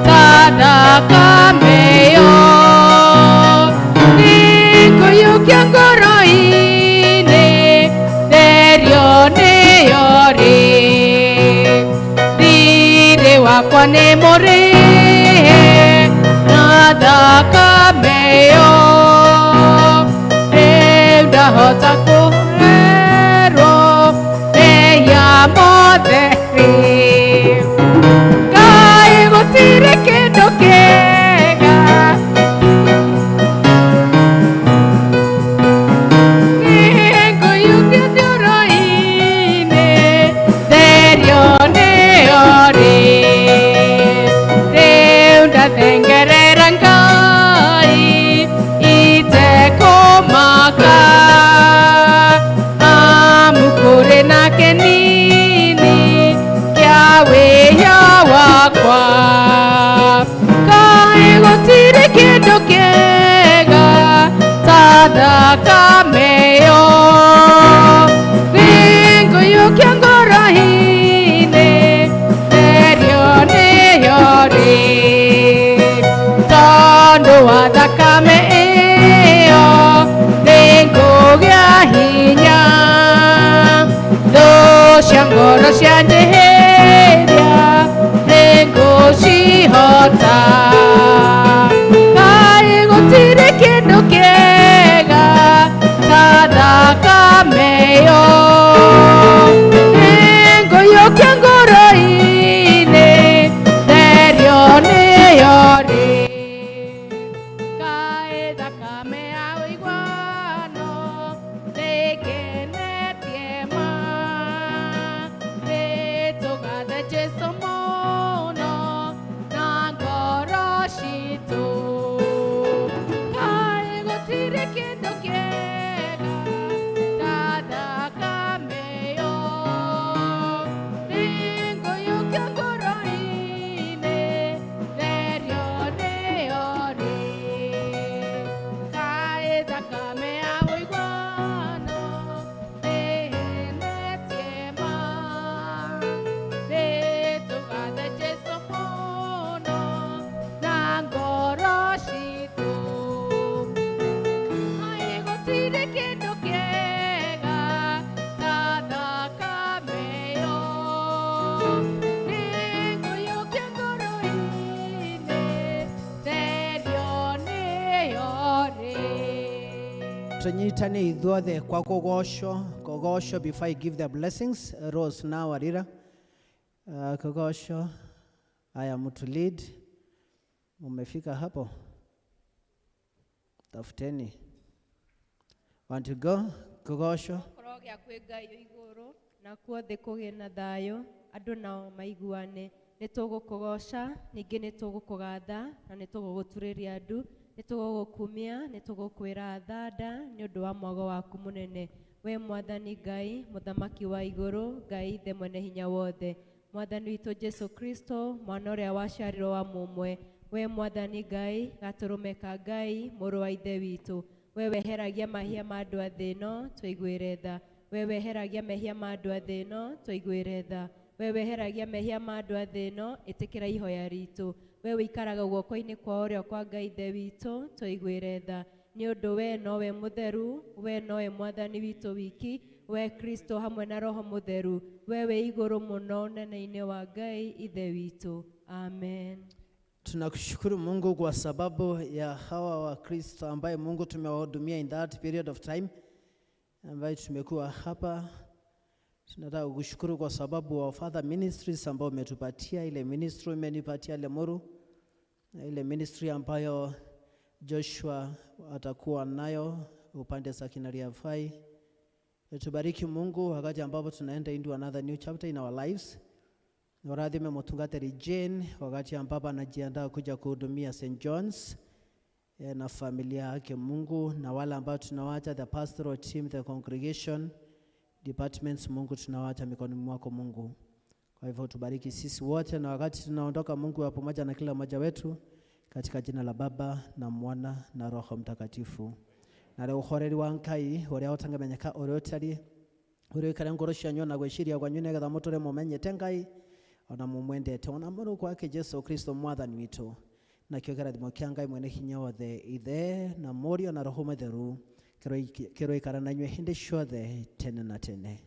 ta thakame ĩyo. Nĩngũiyũkia ngoro-inĩ, therio nĩyo rĩ. Thiirĩ wakwa nĩ mũrĩhe na thakame ĩyo. Rĩu ndahota kũherwo mehia mothe rĩ. Ngai gũtirĩ kĩndũ kĩega. Nĩngũiyũkia ngoro-inĩ, therio nĩyo rĩ. Rĩu ndathengerera Ngai itekũmaka. Amu kũrĩ na kĩnini kĩa wĩhia wakwa. Kaĩ gũtirĩ kĩndũ kĩega ta thakame ĩyo. Nĩngũiyũkia ngoro-inĩ, therio nĩyo rĩ. Tondũ wa thakame ĩyo nĩngũgĩa hinya. Thũ cia ngoro cianjĩhĩria nĩngũcihota. Kaĩ gũtirĩ kĩndũ kĩega ta thakame ĩyo. Nĩngũiyũkia ngoro-inĩ, therio nĩyo rĩ. Kaĩ thakame ya ũiguano nĩngenetie ma. Nĩtũgathe Jesũ mũno na ngoro citũ. Kaĩ gũtirĩ kĩndũ kĩega ta thakame ĩyo. Nĩngũiyũkia ngoro-inĩ, therio nĩyo rĩ. Kaĩ thakame ya ũiguano nĩĩhenetie ma. Nĩtũgathe Jesũ mũno na ngoro citũ. Kaĩ gũtirĩ kĩndũ kĩega ta thakame ĩyo. Nĩngũiyũkia ngoro-inĩ, therio nĩyo rĩ. Tunyitane ithuothe kwa kũgocwo, kũgocwo before I give the blessings. Rose na Warira. Kũgocwo. Haya, mtu lead. Umefika hapo? Tafuteni. Want to go? Kũgocwo. Korwo gĩa kwĩ Ngai wĩ igũrũ na kuo thĩ kũgĩe na thayũ, andũ nao maiguane. Nĩ tũgũkũgoca, ningĩ nĩ tũgũkũgatha na nĩ tũgũgũturĩria ndu, nĩ tũgũgũkumia, nĩ tũgũkwĩra thanda nĩ ũndũ wa mwago waku mũnene. We Mwathani Ngai, Mũthamaki wa igũrũ, Ngai Ithe mwene hinya wothe. Mwathani witũ Jesu Kristo, mwana ũrĩa waciarirwo wa mũmwe. We Mwathani Ngai, gatũrũme ka Ngai, mũrũ wa Ithe witũ. We weheragia mahia ma andũ a thĩ ĩno, tũiguĩre tha. We weheragia mehia ma andũ a thĩ ĩno, tũiguĩre tha. We weheragia mehia ma andũ a thĩ ĩno, ĩtĩkĩra ihoya ritũ. We ũikaraga guoko-inĩ kwa ũrĩo kwa Ngai Ithe witũ, tũiguĩre tha. Nĩ ũndũ we nowe mũtheru, we nowe Mwathani witũ wiki, we Kristo hamwe na Roho Mũtheru, we wĩ igũrũ mũno ũnene-inĩ wa Ngai Ithe witũ. Amen. Tunakushukuru Mungu kwa sababu ya hawa Wakristo ambaye Mungu tumewahudumia in that period of time ambaye tumekuwa hapa. Tunataka kukushukuru kwa sababu wa Father Ministries ambao umetupatia ile ministry, umenipatia Lemuru, na ile ministry ambayo Joshua atakuwa nayo upande za Kinariafai. Tubariki Mungu wakati ambapo tunaenda into another new chapter in our lives. Ũrathime mũtungatĩri Jane wakati ambapo anajiandaa kuja kuhudumia St. John's na familia yake Mungu, na wale ambao tunawacha the pastoral team, the congregation departments, Mungu tunawacha mikononi mwako Mungu. Kwa hivyo tubariki sisi wote, na wakati tunaondoka Mungu wa pamoja na kila mmoja wetu, katika jina la Baba na Mwana na Roho Mtakatifu. Na rĩu ũhoreri wa Ngai ũrĩa ũtangĩmenyeka ũrĩa ũtariĩ, ũrĩa ũikare ngoro cianyu na gwĩciria kwanyu nĩgetha mũtũre mũmenyete Ngai Ona mumwendete ona mũrũ kwake Jesu Kristo mwathani witũ. Nakĩo kĩrathimo kĩa Ngai mwene hinya wothe, Ithe na Mũriũ na Roho Mũtheru, kĩroikara na inyuĩ hĩndĩ ciothe tene na tene.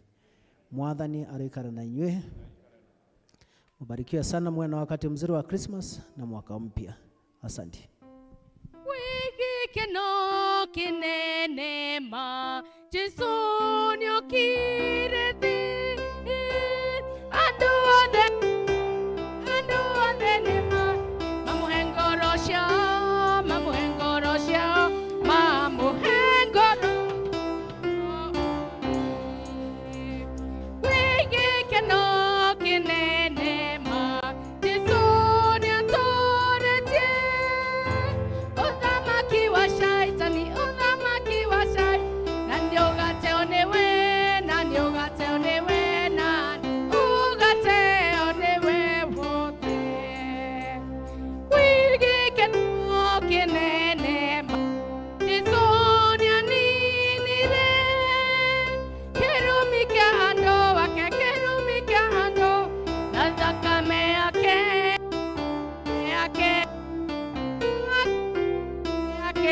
Mwathani aroikara na inyuĩ. Mubarikiwe sana, muwe na wakati mzuri wa Christmas na mwaka mpya. Asante. Gĩkeno kĩnene ma Jesũ nĩokire thĩ. Andũ othe, andũ othe nĩma mamũhe ngoro ciao, mamũhe ngoro ciao, mamũhe ngoro. Gwĩ gĩkeno kĩnene ma Jesũ nĩatoretie uthamaki wa shaitani, uthamaki wa shaitani. Na nĩũgateo nĩwe, na nĩũgateo nĩwe, na ũgateo nĩwe wothe. Gwĩ gĩkeno kĩnene ma Jesũ nĩaninire kĩrumi kĩa andũ ake, kĩrumi kĩa andũ, na thakame yake, yake, yake.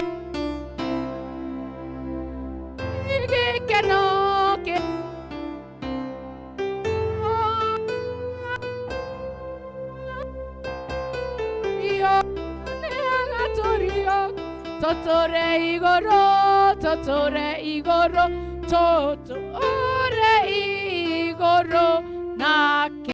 Gĩkeno kĩ Rio, nĩagatũrio, tũtũre igũrũ, tũtũre igũrũ, tũtũre igũrũ nake.